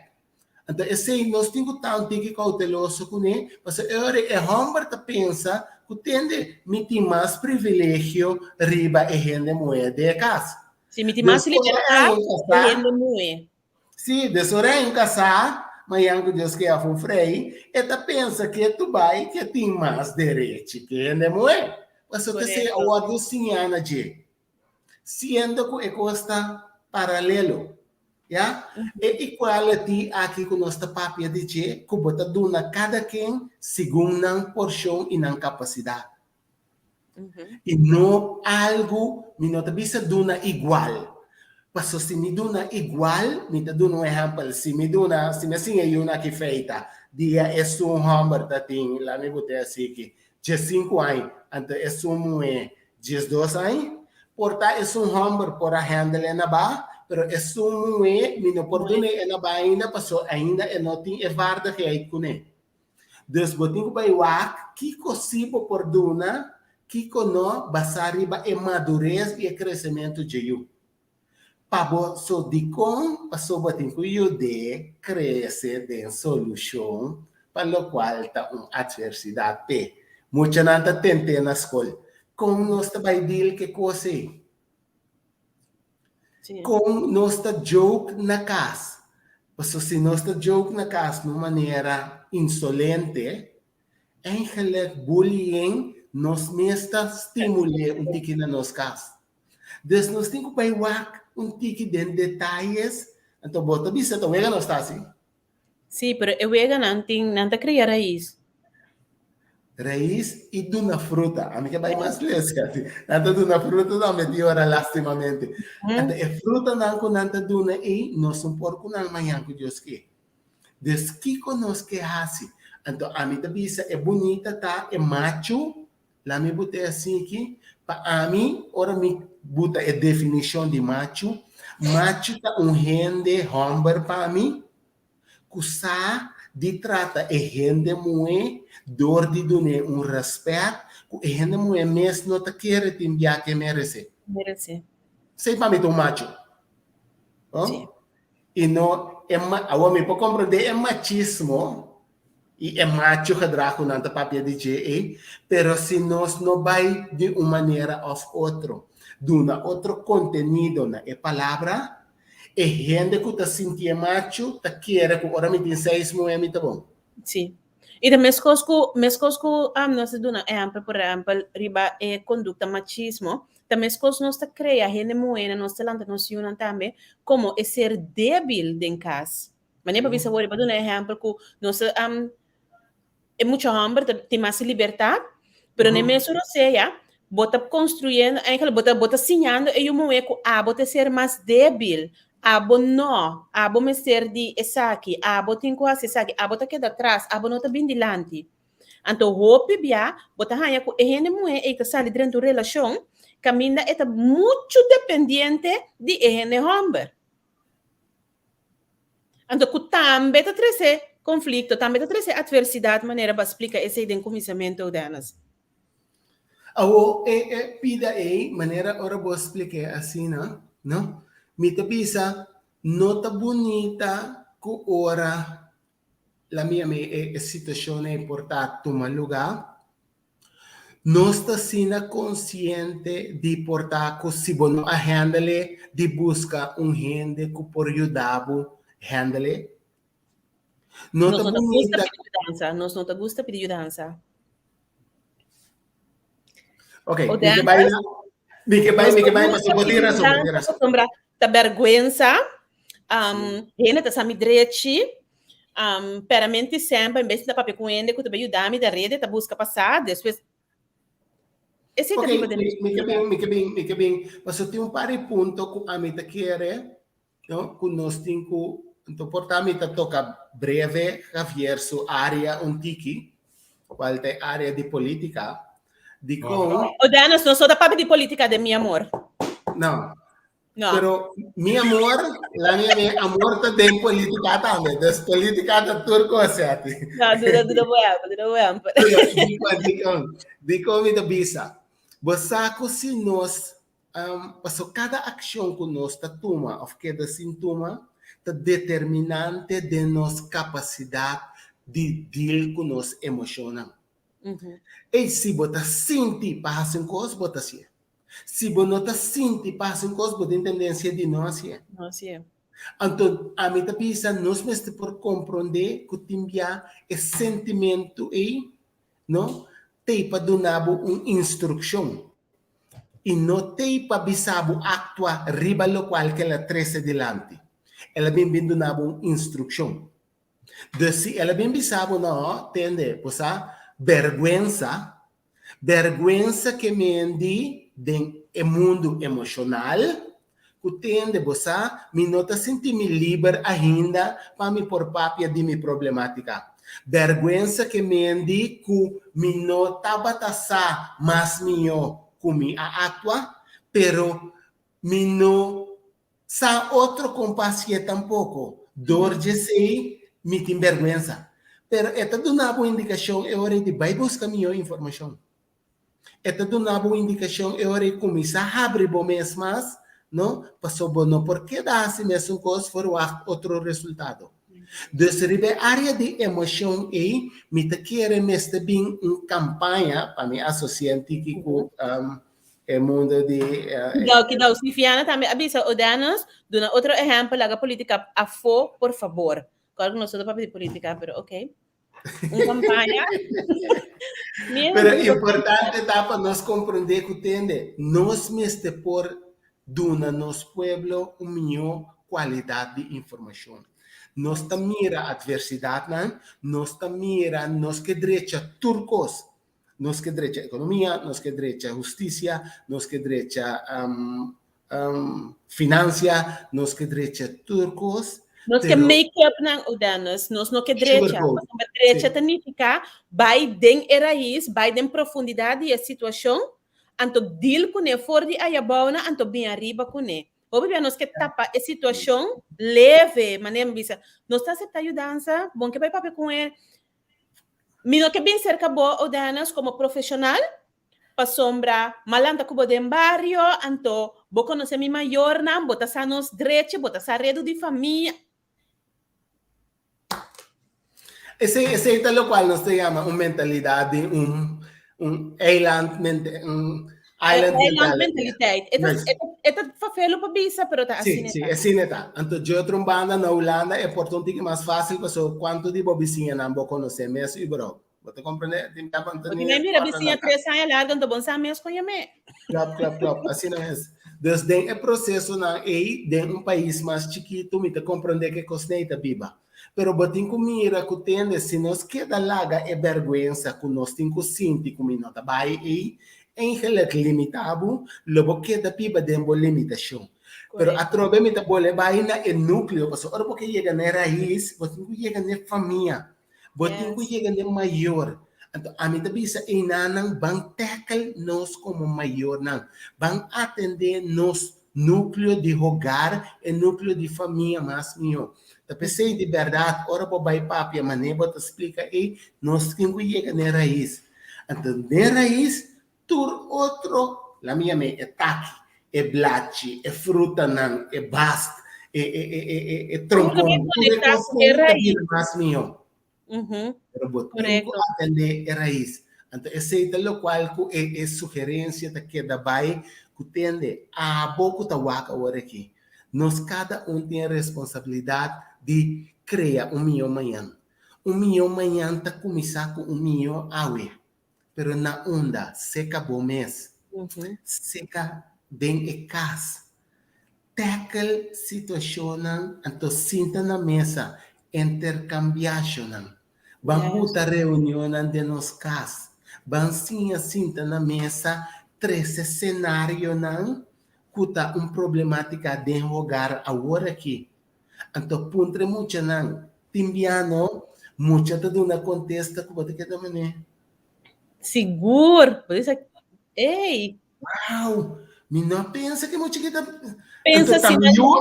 Anto esei nos tin ku ta un tiki kouteloso kuné, pasobra e ora e hòmber ta pensa ku tende mi tin mas privilegio riba e hende muhé den e kas. Si, mi tin mas libertat ku e hende muhé. Sí, des ora e un kasá, mañan ku Dios ke af un frei, e ta pensa ke tu bai ke tin mas derechi ke hende muhé. Pasobra esei a wòrdu siñá na dje. Siendo ku e kos ta paralelo. Ya? E equality aki ku nos ta papia di dje, ku bo ta duna kada ken segun nan porshon i nan kapasidat. I no algu, mi no ta bisa duna igual. Paso si mi duna igual, mi ta duna un ehèmpel, si mi duna, si mi a siña yuna aki feita, dia esun hòmber ta tin, laat mi bot'é asiki, 15 aña, anto esun muhé 12 aña, por ta esun hòmber por a handle e na ba, pero esun muhé mi no por dun'é e na ba ainda, paso ainda e no tin e vaardigheid kuné. Dus bo tin ku bai wak kiko sí bo por duna, kiko no, basá riba e madures i e kresementu dje yu. Pa bo so dikon paso bo tin ku yud'é krese den solushon pa lokual ta un atversidat p'e. Muchanan ta tent'é na skol. Kon nos ta bai deal ku e kos ei? Kon nos ta joke na kas? Pasobra si nos ta joke na kas na un manera insolente, eigenlijk bullying nos mes ta stimul'é un tiki na nos kas. Dus nos tin ku bai wak un tiki den detayes, anto bo ta bisa ta wega nos ta hasi. Sí, pero e weganan tin, nan ta kria rais. Rais i duna fruta. Ami ke bai mas les, Kathy. Nan ta duna fruta tambe tin ora lastimamente. Anto e frutanan ku nan ta duna ei, nos no por ku nan mañan ku Dios ke. Dus kiko nos ke hasi? Anto ami ta bisa e bunita ta e machu, la mi buta e asiki, pa ami ora mi buta e definishon di machu, machu ta un hende hòmber pa mi, ku sa di trata e hende muhé dor di dun'é un rèspèt ku e hende muhé mes no ta kere tin bia ke meresé. Meresé. Esei pa mi ta un macho. No? Sí. I no e ma, awor mi por komprendé e machismo i e macho gedrag ku nan ta papia di dje ei, pero si nos no bai di un manera òf otro duna otro kontenido na e palabra, E hende ku ta sintié machu ta kere ku ora mi tin seis muhé mi ta bon. Sí. I ta meskos ku meskos ku nos ta duna ehèmpel, por ehèmpel, riba e kondukta machismo, ta meskos nos ta krea hende muhénan, nos ta lanta nos yunan tambe komo e ser débil den kas. Manera pa bisa wor, pa duna ehèmpel ku nos ta E mucha homber ta tin mas libertad, pero na e mesun rosea bo ta construyendo, eigenlijk bo ta bo ta siñando e yu muhé ku abo ta ser mas débil, abo no, abo mester di esaki, abo tin ku hasi esaki, abo ta keda tras, abo no ta bin dilanti. Anto hopi bia bo ta haña ku e hende muhé ei ta sali drenta un relashon kaminda e ta muchu dependiente di e hende homber. Anto ku tambe ta trese konflikto, tambe ta trese atversidat manera bo a splika esei den kuminsamentu, Dennis. Awo, e e pida ei, manera ora bo a splik'é asina, no? Mi ta bisa, no ta bunita ku ora la mi yama e e situashon ei por ta tuma lugá, Nos ta asina konsiente di por ta ku si bo no a hèndel e, di buska un hende ku por yuda bo hèndel e. No Nos ta no ta gusta bunita. pidi yudansa, nos no ta gusta pidi yudansa. Ok, O mi ke bai Dennis, na, mi ke bai, nos mi no ke bai, gusta pasobra bo pidi tin rason, bo tin yudansa rason. pasobra ta bèrgwensa, Sí. hende ta sa mi drechi, Peramente semper en bes di ta papia ku hende ku ta bai yuda mi ta rede ta buska pa sa despues esei ta Ok, biba den mi, nos mi ke komunidat. bin, mi ke bin, mi ke bin. Pasobra tin un par di punto ku ami ta kere, no, ku nos tin ku, anto por ta mi ta toka breve Javier su área un tiki, kual ta e área di polítika, dikon, O Dennis, nos no ta papia di polítika den mi amor. no, No. Pero mi amor, la mi mi amor ta den política tambe. Dus política ta tur cosa ati. No, duda, duda buempo, duda buempo. Dikon, dikon, dikon mi ta bisa. Bo sa ku si nos Paso kada akshon ku nos ta tuma òf keda sin tuma ta determinante den nos kapasidat di deal ku nos emoshonnan. Ey, si bo ta sinti pa hasi un kos, bo ta hasié. Si bo no ta sinti pa hasi un kos, bo tin tendensia di no hasié. No hasié. Anto, ami ta bisa nos mester por komprondé ku tin bia e sentimentu ey, no, t'ey pa duna bo un instrukshon i no t'ey pa bisa bo aktua riba lokual ku el a trese dilanti. El a bin bin duna bo un instrukshon. Dus si el a bin bisa bo, no, tende, bo sa, bèrgwensa, bèrgwensa ke mendi den e mundu emoshonal, ku tende, bo sa, mi no ta sinti mi liber ainda pa mi por papia di mi problemátika. Bèrgwensa ke mendi ku mi no tabata sa mas mihó ku mi a aktua, pero mi no Sa otro kompasie tampoko. Dor djesei mi tin bèrgwensa. Pero e ta duna bo indikashon e ora ei di bai buska mihó informashon. E ta duna bo indikashon e ora ei kuminsá habri bo mes mas, no, paso bo no por keda hasi mesun kos ferwagt otro resultado. Dus riba e área di emoshon ei mi ta kere mester bin un kampaña pa mi asosiá tiki ku E mundo di... Kidao, kidao. Sifiana tambe a bisa Odanos, duna otro ehempel, laga politica afo, por fabor. Claro cu nos no ta papia di politica, pero ok. Un campaña. Pero importante ta pa nos comprende cu tende, nos mester por duna nos pueblo un miho cualidad di informacion. Nos ta mira adversidadnan, nos ta mira, nos ke drecha tur cos, Nos ke drecha ekonomia, nos ke drecha hustisia, nos ke drecha finansia, nos ke drecha tur kos. Nos ke make up nan, Udanes, nos no ke drecha. Pasobra drecha ta nifiká bai den e rais, bai den profundidat di e situashon, anto deal kuné for di ayabounan, anto bin ariba kuné. Hopi bia nos ke tapa e situashon leve, manera mi bisa, nos ta aseptá yudansa, bon ke bai papia ku e Mi no ke bin serka bo, Odanas, komo profeshonal, pasobra m'a lanta ku bo den bario, anto bo konosé mi mayornan, bo ta sa nos drechi, bo ta sa redu di famia. Esei, esei ta lokual nos ta yama un mentalidat di un, un eiland, un island mentaliteit. E ta, e ta fafelo pa bisa, pero ta asina ta. Sí, asina ta. Anto dje otro un banda na Hulanda e por ta un tiki mas fácil pasobra kuantu di bo bisiñanan bo konosé mes überhaupt. Bo ta komprendé? Tin bia bo no ta ni. Bo mira bisiña tres aña largo anto bo no sa mes kon yam'é. Klòp, klòp, klòp. Asina mes. Dus den e prosesonan ei, den un pais mas chikitu mi ta komprendé ke kosnei ta biba. Pero bo tin ku mira ku tende si nos keda laga e bèrgwensa ku nos tin ku sinti ku mi no ta bai ei, eigenlik limitá bo, lo bo keda biba den bo limitashon. Pero atrobe mi ta bole bai na e núkleo, pasobra ora bo ke yega na e rais, bo tin ku yega na e famia, bo tin ku yega na e mayor. Anto ami ta bisa einanan ban tackle nos komo mayornan, ban atendé nos Núkleo di hogar, e núkleo di famia mas mihó. Ta p'esei di bèrdat ora bo bai papia manera bo ta splika ei, nos tin ku yega n'e rais. Anto n'e rais tur otro, la mi yam'é e taki, e blachi, e frutanan, e bast, e e e e e tronkon, tur e kosnan ta bira mas mihó. Pero bo tin ku atendé e rais. Anto esei ta lokual ku e e sugerensia ta keda bai ku tende abo ku ta wak awor aki. Nos kada un tin e responsabilidat di krea un mihó mañan. Un mihó mañan ta kuminsá ku un mihó awe. Pero na unda? Seka bo mes. Seka den e kas. Tackle situashonnan anto sinta na mesa, enterkambiashonnan. Ban buta reunionnan den nos kas. Ban siña sinta na mesa, trese senarionan ku ta un problematika den hogar awor aki. Anto puntra e muchanan, tin biano, mucha ta duna kontesta ku bo ta keda manera. Sigur! Bo bisa, ey! Wow! Mi no a pensa ke mucha kita Pensa Anto asina, yu.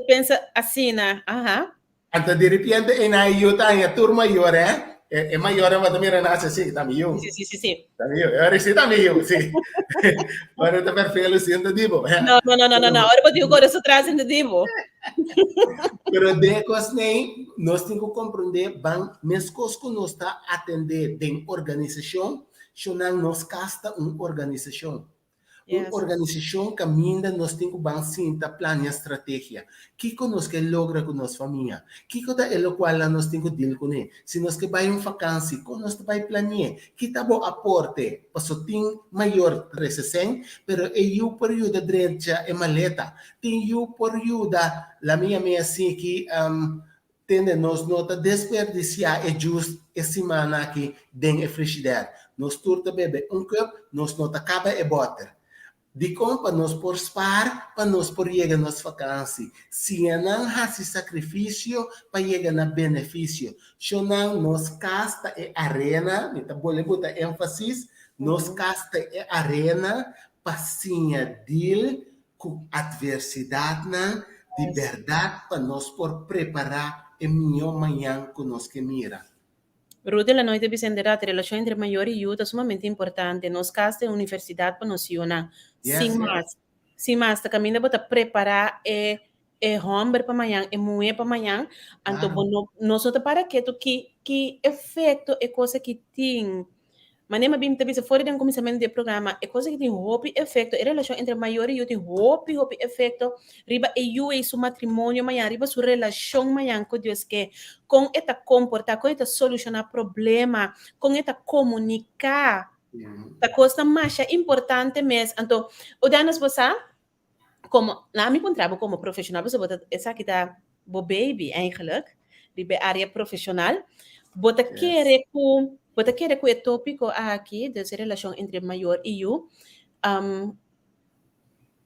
Pensa asina, aha. Anto di repente e na yu ta haña tur mayor, eh? E, e mayornan bo ta mira nan hasi así, ta mi yu. Sí, sí, sí, sí. Ta mi yu. E ora sí ta mi yu, sí. Pero ta perfecto siendo dibo. No, no, no, no, no, no. Ora bo digo kore su tras in dibo. Pero de kos nei, nos tin ku komprendé ban meskos ku nos ta atendé den organisashon, shonnan nos kas ta un organisashon. Un organisashon kaminda nos tin ku ban sinta plania strategia. Kiko nos ke logra ku nos famia? Kiko ta e lokualnan nos tin ku dil kuné? Si nos ke bai un fakansi, kon nos ta bai plani'é? Ki ta bo aporte? Paso tin mayor trese sèn, pero e yu por yuda drecha e maleta. Tin yu por yuda, la mi yam'é asiki, Tende, nos no ta desperdiciá e jus e siman aki den e frishider. Nos tur ta bebe un cup, nos no ta caba e boter. Dicon? Pa nos por spaar, pa nos por yega nos vakansi. Siña nan haci sacrificio pa yega na beneficio. Shonan, nos cas ta e arena, mi ta bolbe buta énfasis, nos cas ta e arena pa siña deal ku atversidatnan di bèrdat pa nos por prepará e mihó mañan ku nos ke mira. Ruth de la Noy ta bisa, Inderdat, e relashon entre mayor i yu ta sumamente importante. Nos kas ta e universidat pa nos yunan. Sin mas, sin mas, ta kaminda bo ta prepará e e hòmber pa mañan, e muhé pa mañan, anto bo no nos no ta para ketu ki ki efekto e kos aki tin. Manera mi a bin ta bisa for di den kuminsamentu di e programa, e kos aki tin hopi efekto, e relashon entre mayor i yu tin hopi hopi efekto riba e yu ei su matrimonio mañan, riba su relashon mañan ku Dios ke, kon e ta komportá, kon e ta solushoná problema, kon e ta komuniká. Ta kosnan masha importante mes. Anto, Udenes bo sa, Como, na mi puntra bo como profesional, pasobra bo ta, esaki ta bo baby eigenlijk, riba e area profesional. Bo ta kere ku, bo ta kere ku e tópiko aki, dus e relashon entre mayor i yu, um,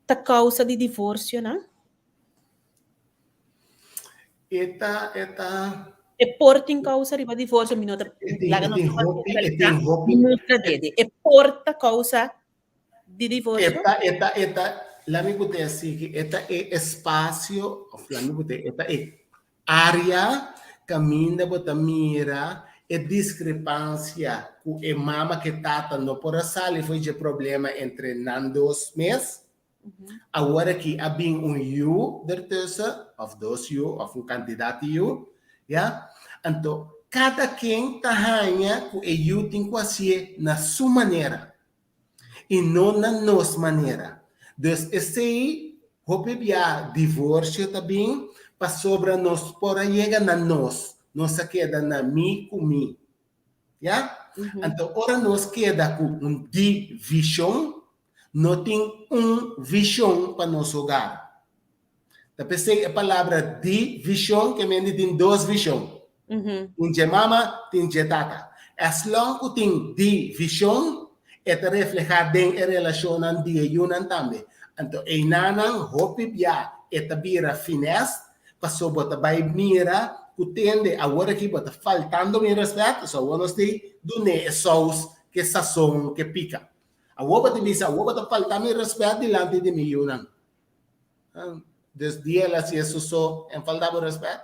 ta kousa di divorsionan? E ta, e ta. E por tin kousa riba divorsio, mi no ta laga nos generalisá, mi mustra dede. E por ta kousa di divorcio? E ta, e ta, e ta, lami ku te así, e ta e espacio, of lami ku te, e ta e área kaminda bo ta mira e diskrepansia ku e mama ku e tata no por a sali for dje problema entre nan dos mes. Awor aki a bin un yu dertussen, of dos yu, of un kantidat di yu, ya. Anto kada ken ta haña ku e yu tin ku hasié na su manera. i no na nos manera. Dus esei hopi bia divorsio ta bin pasobra nos por a yega na nos, nos a keda na mi ku mi. Ya? Anto ora nos keda ku un divishon, no tin un vishon pa nos hogar. Ta p'esei e palabra divishon ke mende tin dos vishon. Tin dje mama, tin dje tata. As long ku tin divishon, e ta reflehá den e relashonnan di e yunan tambe. Anto einanan hopi bia e ta bira finès, paso bo ta bai mira ku tende awor aki bo ta faltando mi rèspèt, so awor nos tin dun'é e sous ke sason ke pika. Awor bo ta bisa, awor bo ta falta mi rèspèt dilanti di mi yunan. Dus di el hasi eso so en falta bo respet?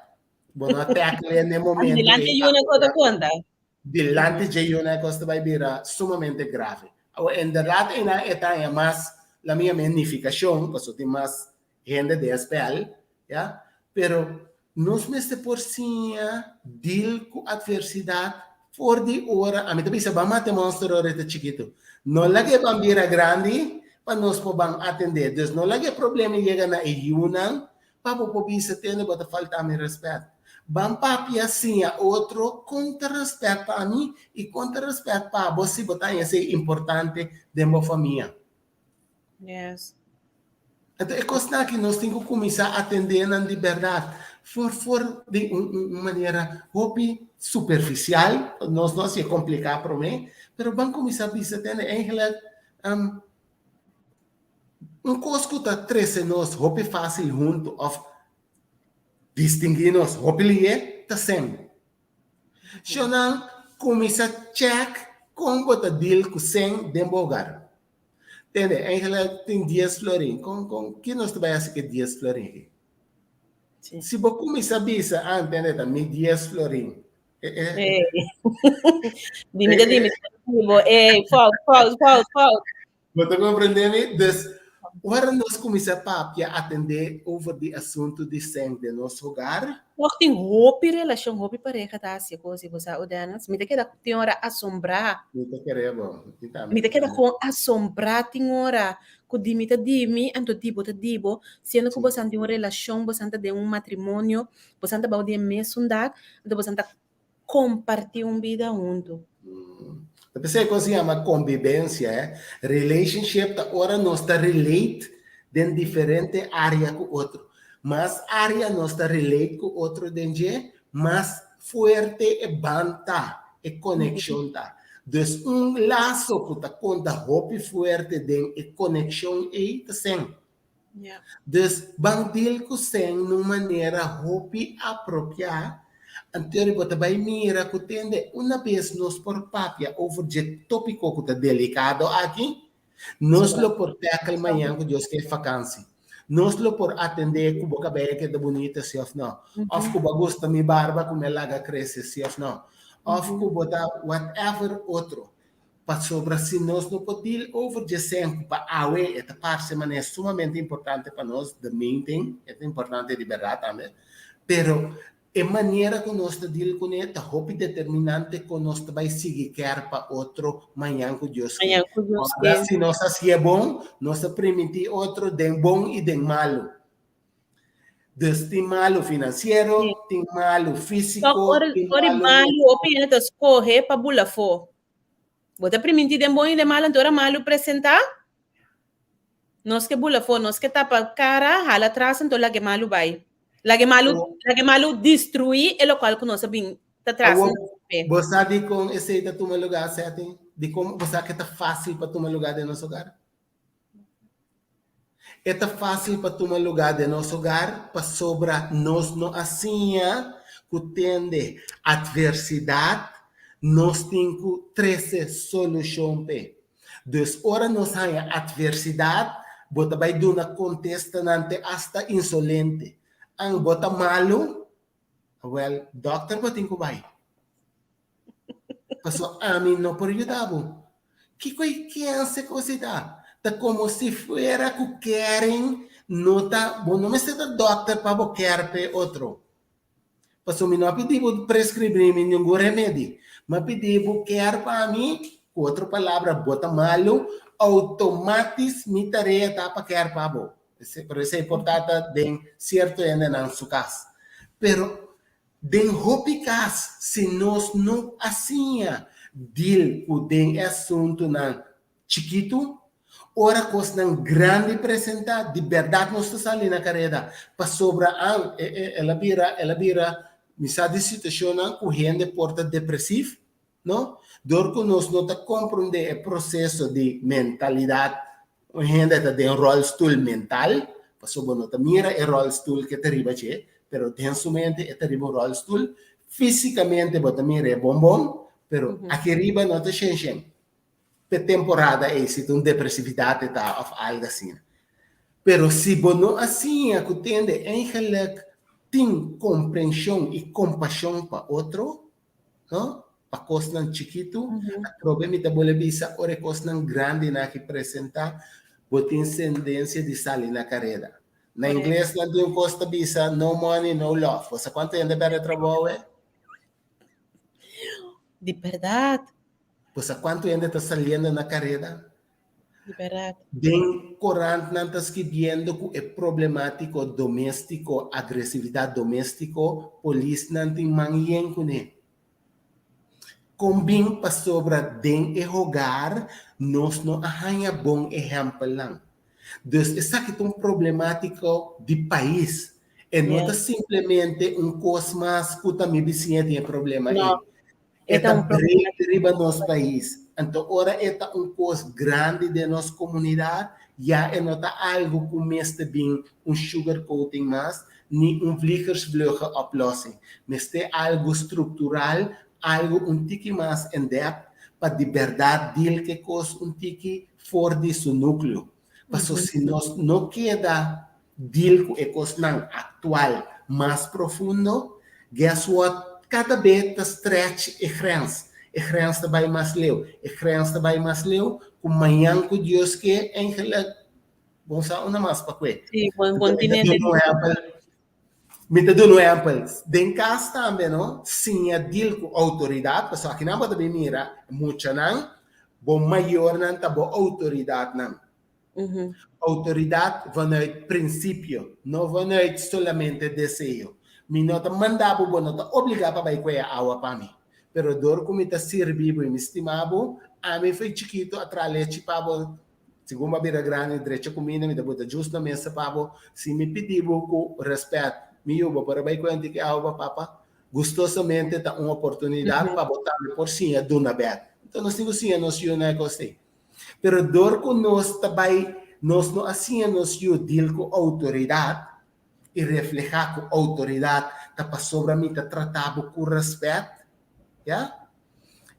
Bo no a tackle en e momento. Dilanti yuna ko ta konta. Dilanti dje yuna e kos ta bai bira sumamente grave. Awor inderdaad einan e ta haña mas la mi yama e nifikashon pasobra tin mas hende den e spel, ya, pero Nos mester por siña deal ku atversidat for di ora, ami ta bisa ban mata e monster ora e ta chikitu. No laga e ban bira grandi pa nos por ban atendé. Dus no laga e problema yega na e yunan pa bo por bisa tende bo ta falta mi rèspèt. Ban papia siña otro kon ta rèspèt pa mi i kon ta rèspèt pa bo si bo ta haña esei importante den bo famia. Yes. Anto e kosnan aki nos tin ku kuminsá atendé nan di bèrdat for for di un un manera hopi superfisial, nos no hasié kompliká promé, pero ban kuminsá bisa tende eigenlijk un kos ku ta trese nos hopi fásil huntu òf distinguí nos hopi lihé ta sèn. Shonnan kuminsá chèk kon bo ta deal ku sèn den bo hogar. Tende, eigenlijk tin dies florin. Kon, kon, ki nos ta bai hasi ku e dies florin aki? Sí. Si bo kuminsá bisa, ah, tende, ta mi dies florin. Eh. Dimi ta dimi, bo, eh, fout, fout, fout, fout. Bo ta comprende mi? Dus, ora nos cuminsa papia atende over di asunto di sèn den nos hogar. Toch tin hopi relacion, hopi pareha ta haci e cos, bo sa, Udenas. Mi ta keda tin ora asombrá. Mi ta kere bo. Mi tambe. Mi ta keda gewoon asombrá tin ora cu di mi ta di mi, anto di bo ta di bo, siendo cu bosan tin un relacion, bosan ta den un matrimonio, Bosan ta bou di e mesun dak, anto bosan ta kompartí un bida huntu. Ta p'esei ku nos yama kombibensia, eh. Relationship ta ora nos ta relate den diferente área ku otro. Mas área nos ta relate ku otro den dje, mas fuerte e band ta, e konekshon ta. Dus un laso ku ta konta hopi fuerte den e konekshon ei ta sèn. Dus ban deal ku sèn nun manera hopi apropiá, anto bo ta bai mira ku tende una bes nos por papia over dje tópiko ku ta delikado aki, nos lo por tackle mañan ku Dios ke fakansi. Nos lo por atendé ku bo kabei a keda bunita si òf no, òf ku bo a gusta mi barba ku mi a laga krese si òf no, òf ku bo ta whatever otro. Pasobra si nos no por deal over dje sèn ku pa awe e ta parse manera sumamente importante pa nos, the main thing, e ta importante di bèrdat tambe, pero e manera ku nos ta deal kuné ta hopi determinante kon nos ta bai sigui kèr pa otro mañan ku Dios ke. Mañan ku Dios ke. Ora si nos hasié bon, nos ta primintí otro den bon i den malu. Dus tin malu finansiero, tin malu físiko, tin Ora malu. malu hopi hende ta skohe pa bula afó. Bo ta primintí den bon i den malu, anto ora malu presentá, nos ke bula afó, nos ke tapa kara, hala atras, anto laga e malu bai. Laga e malu, laga e malu destruí e lokual ku nos a bin ta tras. Awor, bo sa dikon esei ta tuma lugá, Seti? Dikon bo sa ke ta fásil pa tuma lugá den nos hogar? E ta fásil pa tuma lugá den nos hogar pasobra nos no a siña ku tende atversidat nos tin ku trese solushon p'e. Dus ora nos haña atversidat bo ta bai duna kontestanan te asta insolente. An bo ta malu? Awèl, dòkter bo tin ku bai. Paso ami no por yuda bo. Kiko e kense kos ei ta? Ta komo si fuera ku kèrin no ta, bo no mester ta dòkter pa bo kèr p'e otro. Paso mi no a pidi bo preskribí mi ningun remedi. Mi a pidi bo kèr pa mi, ku otro palabra bo ta malu, outomatis mi tarea ta pa kèr pa bo. Pero esei por ta ta den sierto hendenan su kas. Pero Den hopi kas, si nos no a siña deal ku den e asuntunan chikitu, ora kosnan grandi presentá, di bèrdat nos ta sali na kareda. Pasobra an, e, e, el a bira, el a bira, mi sa di situashonnan ku hende por ta depresiv, no? Dor ku nos no ta komprondé e proseso di mentalidat, un hende ta den ròlstul mental, pasobra bo no ta mira e ròlstul ke ta riba dje, pero den su mente e ta riba un ròlstul, físikamente bo ta mira e bon bon, pero aki riba no ta shen shen. P'e temporada ei si ta un depresividat e ta òf algu asina. Pero si bo no a siña ku tende eigenlik tin komprenshon i kompashon pa otro, no? Pa kosnan chikitu, atrobe mi ta bole bisa ora e kosnan grandinan aki presentá, bo tin sendensia di sali na kareda. Na ingles nan tin un kos ta bisa no money, no love. Bo sa kuantu hende pèrdè trabou awe? Di bèrdat. Bo sa kuantu hende ta saliendo na kareda? Di bèrdat. Den korant nan ta skibiendo ku e problemátiko doméstiko, agresividat doméstiko, polisnan tin man yen kuné. Kon bin pasobra den e hogar nos no a haña bon ehèmpelnan. Dus esaki ta un problemátiko di pais. E no ta simplemente un kos mas ku ta mi bisiña tin e problema ei. E ta breed riba nos pais. Anto ora e ta un kos grandi den nos komunidat, ya e no ta algu ku mester bin un sugar coating mas, ni un vliegersvlugge oplossing. Mester algu struktural, algu un tiki mas in depth pa di bèrdat deal ku e kos un tiki for di su núkleo. Paso si nos no keda deal ku e kosnan aktual mas profundo, guess what? Kada be ta stretch e grens. E grens ta bai mas leu. E grens ta bai mas leu ku mañan ku Dios ke eigenlijk bon sa una mas pa kue. Sí, bon Anto mi ta continente. duna un ehèmpel. Mi ta duna un ehèmpel. Den kas tambe no, siña deal ku outoridat, pasobra akinan bo ta bin mira muchanan, bo mayornan ta bo outoridatnan. Outoridat vanuit prinsipio, no vanuit solamente deseo. Mi no ta manda bo, bo no ta obligá pa bai kueya awa pa mi. Pero dor ku mi ta sirbi bo i mi stima bo, ami fo'i chikitu a traha lechi pa bo, segun bo a bira grandi drecha kuminda mi ta bota jus na mesa pa bo. Si mi pidi bo ku rèspèt, mi yu, bo por a bai kueya un tiki awa pa papa? Gustosamente ta un oportunidat pa bo tambe por siña duna bèk. Enton nos tin ku siña nos yunan e kos ei. Pero dor ku nos ta bai, nos no a siña nos yu deal ku outoridat i reflehá ku outoridat ta pasobra mi ta trata bo ku rèspèt, ya.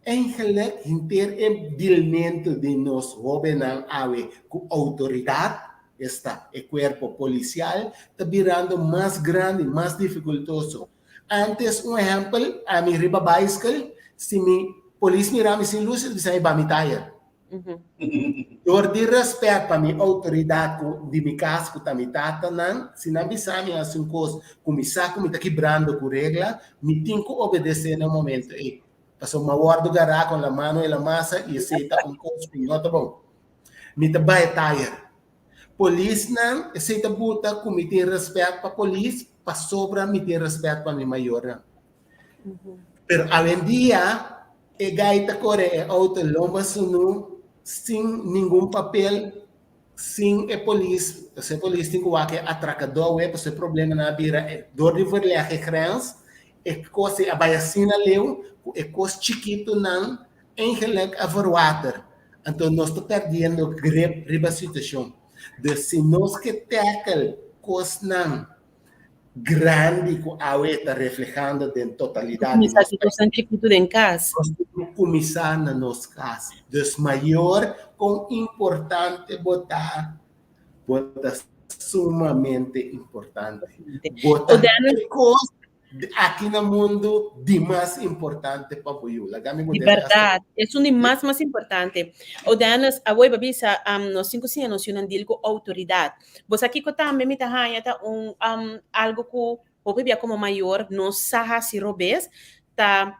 Eigenlik henter e dealmentu di nos hóbennan awe ku outoridat, esta e kuerpo polisial, ta birando mas grandi, mas difikultoso. Antes un ehèmpel, ami riba baiskel, si mi polis mira mi sin lus, e ta bisa mi ba mi tayer. Dor di rèspèt pa mi outoridat ku di mi kas ku ta mi tatanan, si nan bisa mi hasi un kos ku mi sa ku mi ta kibrando ku regla, mi tin ku obedesé na e momento ei. Pasobra mi a wòrdu gará kon la mano e la masa i esei ta un kos ku no ta bon. Mi ta bai e tayer. Polisnan, esei ta buta ku mi tin rèspèt pa polis pasobra mi tin rèspèt pa mi mayornan. Pero awendia e gai ta kore e outo lomba sunu sin ningun papel, sin e polis, pasobra e polis tin ku wak e atrakadó awe, pasobra e problemanan a bira dor di verleg e grens, e kos ei a bai asina leu ku e kos chikitunan Eigenlijk a verwater. Anto nos ta perdiendo grip riba situacion. Dus si nos ke tackle cosnan grandi cu awe ta reflehando den totalidad di Cuminsa nos cu pais. cosnan chikitu den cas. Nos tin cu cuminsa na nos cas. Dus mayor con importante bo ta, bo ta sumamente importante. Bo ta e cos Aki na mundu di mas importante pa bo yu. Laga mi Di bo debe hasta. bèrdat, esun di mas mas importante. Odanis, awor bo bisa, nos tin ku siña nos yunan deal ku outoridat. Bo sa kiko tambe mi ta haña ta un algu ku hopi bia komo mayor no sa hasi robes, ta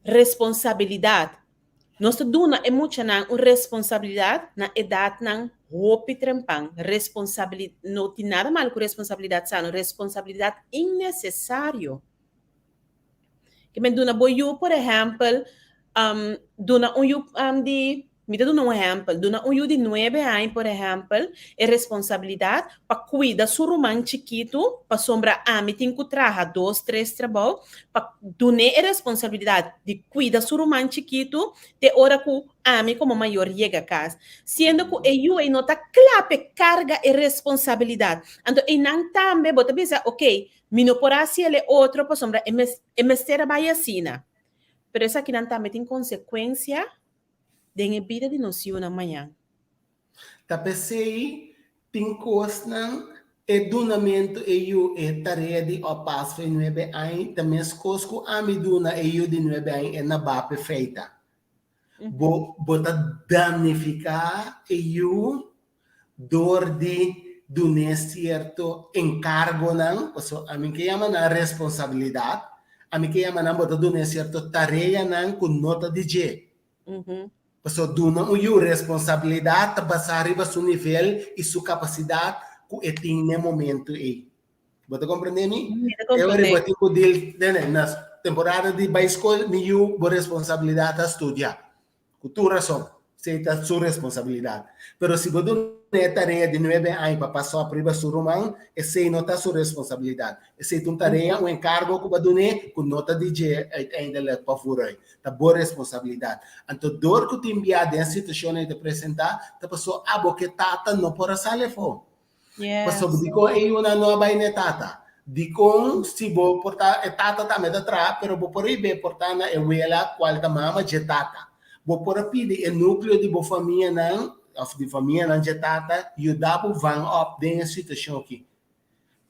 responsabilidat. Nos ta duna e muchanan un responsabilidat na edatnan hopi trempan. Responsabili, no tin nada malo ku responsabilidat sano, responsabilidat innesesario. Ke men duna bo yu, por ehèmpel, duna un yu di Mi ta duna un ehèmpel, duna un yu di nuebe aña, por ehèmpel, e responsabilidat pa kuida su ruman chikitu, pasobra ami tin ku traha dos, tres trabou, pa dun'é e responsabilidat di kuida su ruman chikitu te ora ku ami komo mayor yega kas. Siendo ku e yu ei no ta kla p'e karga e responsabilidat. Anto einan tambe bo ta bisa, okey, mi no por hasi el e otro pasobra e mester a bai asina. Pero esakinan tambe tin konsekuensia den e bida di nos yunan mañan. Ta p'esei tin kosnan e dunamentu e yu e tarea di oppas for e nuebe aña ta meskos ku ami duna e yu di nuebe aña e na bape feita. Bo bo ta danifiká e yu dor di dun'é sierto enkargonan, pasobra ami ke yama nan responsabilidat, ami ke yama nan bo ta dun'é sierto tareanan ku no ta di dje. Pasobra duna un yu responsabilidat ta basá riba su nivel i su kapasidat ku e tin n'e momentu ei. Bo ta komprendé mi? Mi ta E ora komprendé. bo tin ku dil, nene, na temporada di bai skol mi yu bo responsabilidat ta studia. Ku tur rason, esei ta su responsabilidat. Pero si bo duna e tarea di nuebe aña pa pasó riba su ruman, esei no ta su responsabilidat. Esei ta un tarea, un enkargo ku bo a dun'é ku no ta di dje uiteindelijk pa vooruit. Ta bo responsabilidat. Anto dor ku tin bia den situashonnan ei ta presentá, ta pasobra abo ke tata no por a sali afó. Pasobra dikon e yunan no a bai na e tata? Dikon si bo por ta e tata tambe ta traha pero bo por riba e por ta na e wela kual ta mama dje tata? Bo por a pidi e nukleo di bo famianan òf di famianan dje tata yuda bo vang òp den e situashon aki.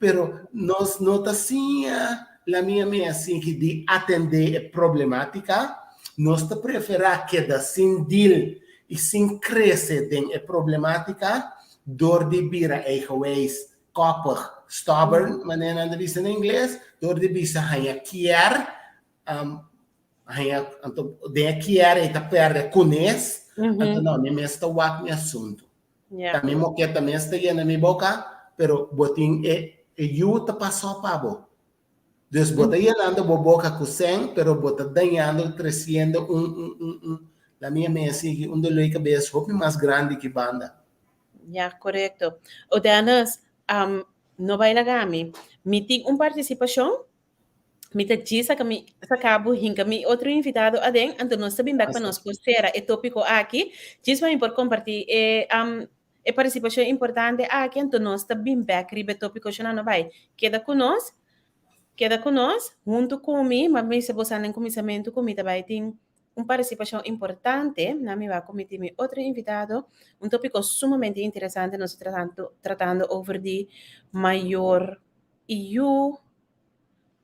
Pero nos no ta siña la mia mia sinki di atendé e problemátika, nos ta preferá keda sin deal i sin krese den e problemátika dor di bira eigenwijs, koppig, stubborn, manera nan ta bisa na ingles, dor di bisa haña kier, haña, anto den e kier ei ta pèrdè kunes, anto no, mi mes ta wak mi asuntu. Yeah. Ta mi moketa mes ta yena mi boka, pero bo tin e, e yu ta pasó pa bo. Dus bo ta yenando bo boka ku sèn, pero bo ta dañando, tresiendo un, un, un, un, la mia mes sigui un dolor di kabes hopi mas grandi ki banda. Ja, korekto. O Dennis, um, no bai laga mi. Mi tin un partisipashon Mi ta djis saka mi saka bo hinka mi otro invitado aden, anto nos ta bin bek pa nos por sera e topiko aki. Djis pa mi por kompartí e um e partisipashon importante aki, anto nos ta bin bek riba e topiko shona no bai. Keda ku nos, keda ku nos, huntu ku mi, m'a bisa boso den kuminsamentu ku mi ta bai tin un partisipashon importante, na mi wak ku mi tin mi otro invitado, un topiko sumamente interesante, nos ta tratando tratando over di mayor i yu.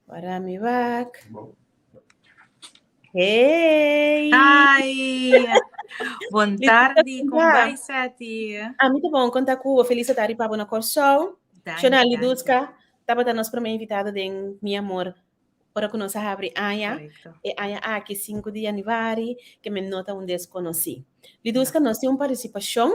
Para mi wak. Hey! Hi! Bon tardi, kon bai Seti? Ami ta bon, konta ku bo. Felis tardi pa bo na Kòrsou. Shona Liduska tabata nos promé invitado den Mi Amor ora ku nos a habri aña. E aña aki, sinku di yanüari, ke men no ta un deskonosí. Liduska, nos tin un partisipashon.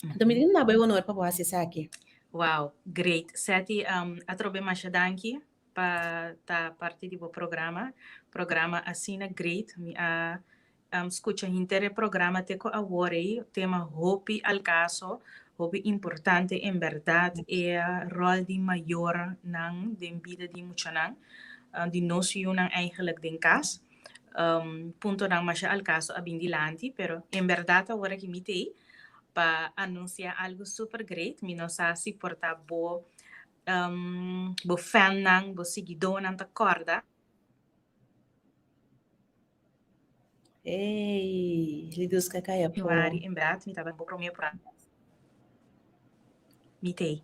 Anto mi tin duna bo e honor pa bo hasi esaki. Wow, great. Seti, um, atrobe masha danki pa ta parti di bo programa. Programa asina great. Mi a um, skucha hinter e programa te ku awor ei. Tema hopi al kaso, hopi importante en berdad e rol di mayornan den bida di muchanan, um, di nos yunan eigenlijk den kas. Um, puntonan masha al kaso a bin dilanti, pero en berdad awor aki mi t'ei pa anuncia algo super great. Mi no sa si por ta bo, um, bo fannan, bo siguidónan ta kòrda. Ey, Liduska kaya po. Januari, en berdad, mi tabata bo promé programa. Mi t'ei.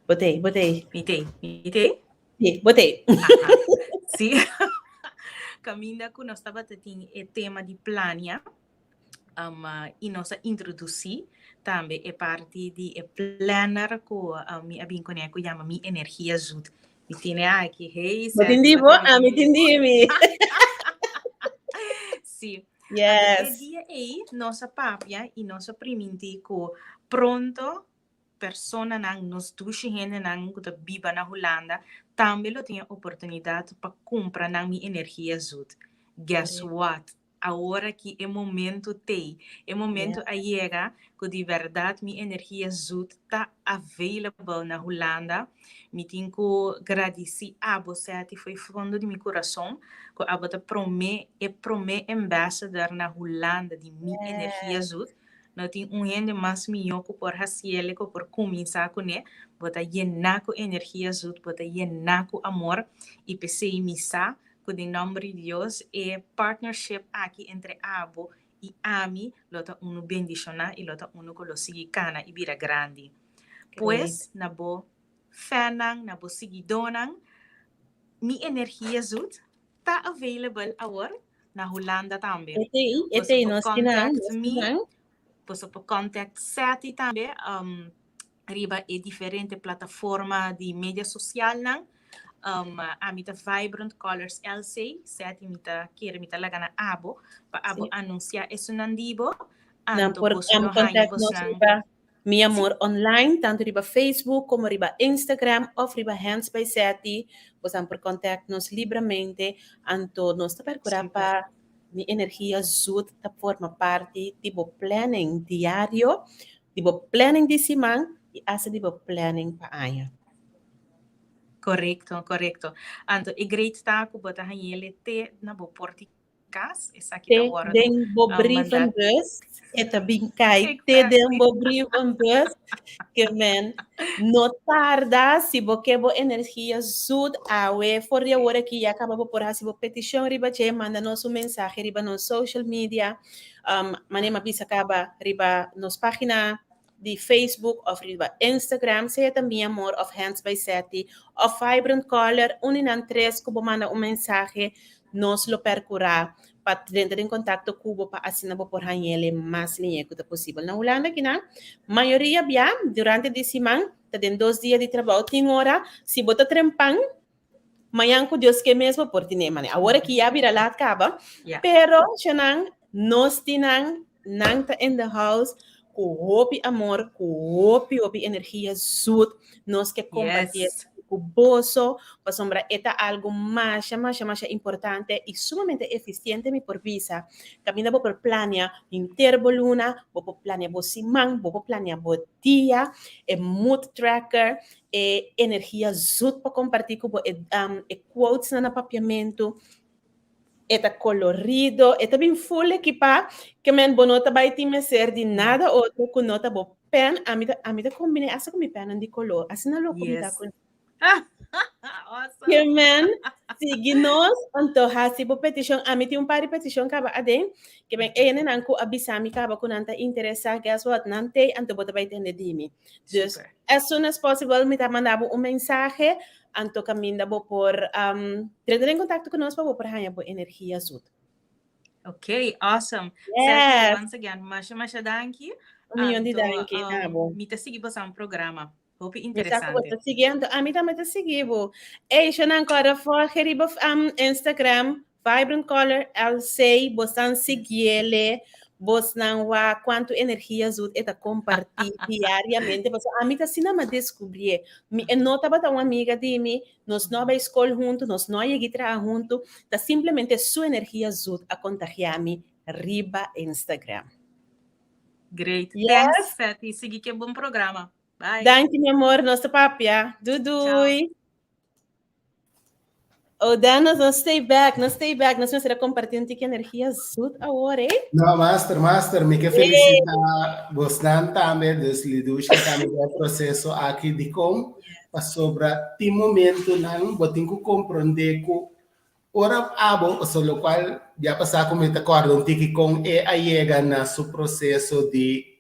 Bo t'ei, bo t'ei. Mi t'ei, mi t'ei. Sí, bo t'ei. Aha, sí. Kaminda ku nos tabata tin e tema di plania, um, i nos a introdusí tambe e parti di e planner ku um, mi a bin kuné ku yama Mi Energia Zoet. Mi tine aki, hey, Bo tin di bo? Ah, mi tin di mi. Sí. Yes. E dia ei nos a papia i nos a primintí ku pronto personanan, nos dushi hendenan ku ta biba na Hulanda, tambe lo tin e oportunidat pa kumpra nan Mi Energia Zoet. Guess what? Awor aki e momento t'ei. E momento a yega ku di bèrdat Mi Energia Zoet ta available na Hulanda. Mi tin ku gradisí abo, Seti, fo'i fondo di mi kurason, ku abo ta promé, e promé ambassador na Hulanda di Mi Energia Zoet. No tin un hende mas mihó ku por hasiel ku por kuminsá kuné. Bo ta yená ku energia zut, bo ta yená ku amor i p'esei mi sa ku den nòmber di Dios e partnership aki entre abo i ami lo ta unu bendishoná i lo ta unu ku lo sigui kana i bira grandi. Pues na bo fannan, na bo siguidónan, mi energia zut ta available awor na Hulanda tambe. Etei, etei, nos kinan, nos kinan. Boso por contact Seti tambe um, riba e diferente plataforma di media socialnan. Um, ami ta Vibrant Colors LC, Seti mi ta kere mi ta laga na abo, pa abo sí. anuncia esunan dibo. Nan por um, contact nos riba Mi Amor Online, tanto riba Facebook como riba Instagram of riba Hands by Seti. Bosan por contact nos libramente. Anto nos ta percura pa Mi Energia Zoet ta forma parti di bo planning diario, di bo planning di siman y hasta di bo planning pa aña. Correcto, correcto. Anto e great ta cu bo ta hañele te na bo porti kas, esaki ta Te wòrdu den bo ah, mandá. brievenbus, e ta bin kai te den Exactly. bo brievenbus. Ke men, no tarda, si bo ke bo energia zoet awe, for di awor aki ya kaba bo por hasi bo petishon riba dje, manda nos un mensahe riba nos social media, um, manera mi a bisa kaba riba nos página. di Facebook òf riba Instagram, sea ta Mi Amor òf Hands by Setty òf Vibrant Color, un di nan tres ku bo manda un mensahe, nos lo perkurá pa drenta den kontakto ku bo pa asina bo por hañ'el mas liñe ku ta posibel. Na Hulanda kinan, mayoria bia durante di siman ta den dos dia di trabou, tin ora si bo ta trempan, mañan ku Dios ke mes bo por tine mane. Awor aki ya bira laat kaba, pero shanan nos tin nan, nan ta in the house ku hopi amor, ku hopi hopi energia zoet, nos ke komparti ku boso, pasobra e ta algu masha masha masha importante i sumamente efisiente mi por bisa, kaminda bo por plania henter bo luna, bo por plania bo siman, bo por plania bo dia, e mood tracker, e energia zoet pa komparti ku bo, e e quotesnan na papiamentu, e ta kolorido, e ta bin full ekipá, ke men bo no ta bai tin mester di nada otro ku no ta bo pen, ami ta ami ta kombiné asta ku mi pennan di koló, asina loko mi ta ku Awesome. Ke men sigui nos, anto hasi bo petishon, ami tin un par di petishon kaba aden, ke men e hendenan ku a bisa mi kaba ku nan ta interesá, guess what, nan t'ei, anto bo ta bai tende di mi. Dus Super. as soon as possible mi ta manda bo un mensahe, Anto kaminda bo por drenta den kontakto ku nos pa bo por haña bo energia zoet. Ok, awesome. Yes. Sergio, once again, masha masha danki. Un millon di Anto, danki na bo. mi ta sigui boso un programa. Hopi Mi sa ku bo interesante. ta sigui, anto ami tambe ta sigui bo. Ey, shonan kòrda volge riba Instagram Vibrant Color LC, bosnan siguiele, bosnan wak kuantu energia zoet e ta kompartí diariamente. Pasobra ami ta asina mi a deskubrié. Mi e no tabata un amiga di mi, nos no a bai skol huntu, nos no a yeg'i traha huntu, ta simplemente su energia zoet a kontagiá mi riba Instagram. Great. Yes. Thanks, Setty. Sigui ke bon programa. Bye. Danki, mi amor. Nos ta papia. Ciao. Doei doei. Oh, Dennis, no stay back, no stay back. Nos mester a comparti un tiki energia zoet awor, eh? No, master, master, mi ke felicita bosnan tambe, dus Lidushka tambe den e proceso aki dikon, pasobra tin momentonan bo tin ku komprondé ku ora abo, pasobra lokual ya pasá ku mi ta kòrda un tiki kon e a yega na su proceso di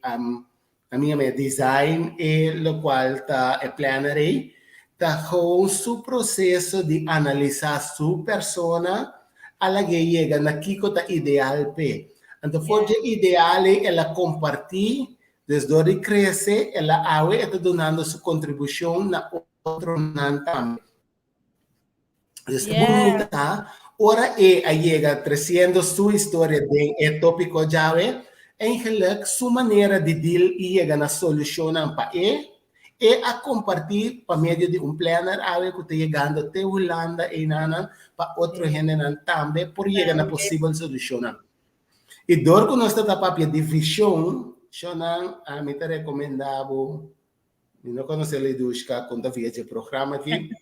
A mi a design e locual ta e planner ei, ta gewoon su proceso di analisa su persona a lag'é yega na kico ta ideal p'e. Anto for dje ideal ei el a comparti, dus dor di crece el a awe e ta dunando su contribucion na otronan tambe. Dus yeah. Bonita, ora e a yega treciendo su historia den e tópico djawe, eigenlijk su manera di deal y yega na solucionnan pa e, e a comparti pa medio di un planner awe cu ta yegando te Hulanda einanan pa otro hendenan tambe por yega na posibel solucionnan. Y door cu nos ta ta papia di vision, shonan, ami ta recomenda bo Mi no konosé Lidushka kon ta via dje programa aki,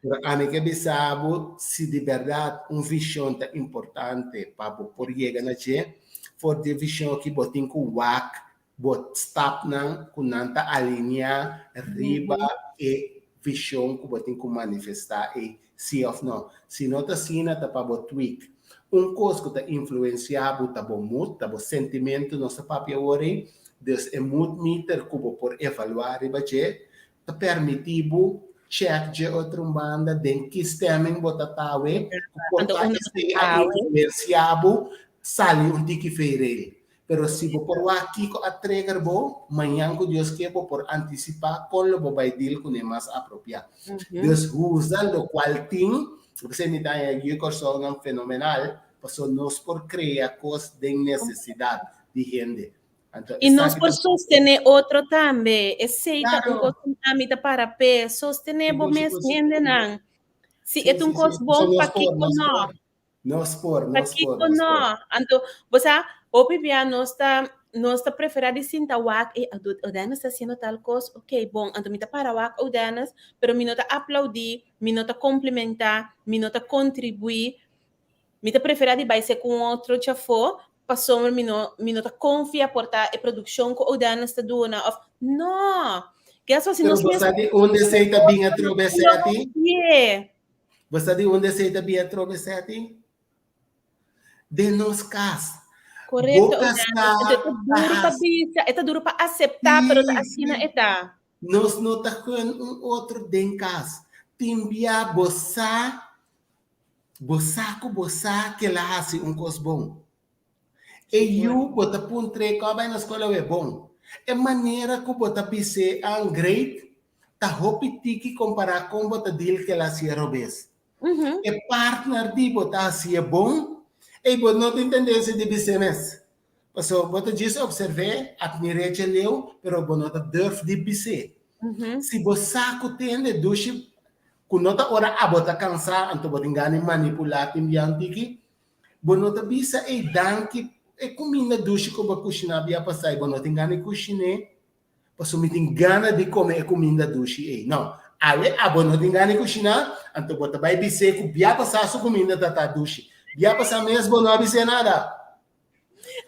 pero ami ke bisa bo si di bèrdat un vishon ta importante pa bo por yega na dje, for di e vishon aki bo tin ku wak bo stapnan ku nan ta alineá riba e vishon ku bo tin ku manifestá ei, si òf no. Si no ta asina ta pa bo tweak. Un kos ku ta influensiá bo ta bo mood, ta bo sentimentu, nos ta papia awor ei, dus e mood meter ku bo por evaluá riba dje ta permití bo chèk dje otro un banda den ki stemming bo ta tawe, ku por Anto ta unda bo esei ta a awe? influensiá bo sali un tiki feirel. Pero si bo por wak kiko a trigger bo, mañan ku Dios ke bo por antisipá kon lo bo bai deal kuné mas apropiá. Dus usa lokual tin, p'esei mi ta haña yu Kòrsounan fenomenal, pasobra nos por krea kos den nesesidat di hende. Anto I nos esaki por ta sostené otro tambe. Esei ta un Claro. kos ku ami ta para p'e, sostené bo Sigur, mes sigur, sigur. hendenan. Si e Sí, ta un sí, kos sí. bon, Pasobra nos pakiko por, nos no? por. Nos por, nos por, Pakiko nos no? por. Anto, bo sa, hopi bia nos ta, nos ta preferá di sinta wak, ey, Odenis ta hasiendo tal kos, ok, bon, anto mi ta para wak Odenis, pero mi no ta aplaudí, mi no ta komplimentá, mi no ta kontribuí, mi ta preferá di bai ser ku un otro chafó, pasobra mi no, mi no ta konfia por ta e produkshon ku Odenis ta duna, òf, no! Guess what, si Pero nos bo mes sa di unda esei ta bin atrobe, Seti? Yeah. Bo sa di unda esei ta bin atrobe, Seti? Den nos kas. Correcto, Orlando. E ta duro pa bisa, e ta duro pa acepta, pero ta asina e ta. Nos no ta gun un otro den cas. Tin bia bo sa, bo sa cu bo sa cu el a haci un cos bon. E yu bo ta puntr'é cu a bai na scol awe bon. E manera cu bo ta bis'é an great ta hopi tiki compara con bo ta deal cu el a hacié robes. E partner di bo ta hacié bon, ey bo no tin tendencia di bis'é mes. Pasobra bo ta djis observ'é, admir'é dje leu, pero bo no ta durf di bis'é. Si bo sa cu tende dushi cu no ta ora abo ta cansa anto bo tin gana di manipula tin biaha un tiki, Bo no ta bisa ey danki e cuminda dushi cu bo a cushina bia pasa y bo no tin gana di cushin'é pasobra mi tin gana di come e cuminda dushi ey. No, awe abo no tin gana di cushina, anto bo ta bay bis'é cu bia pasa su cuminda ta ta dushi. Bia pasa mes bo no a bis'é nada.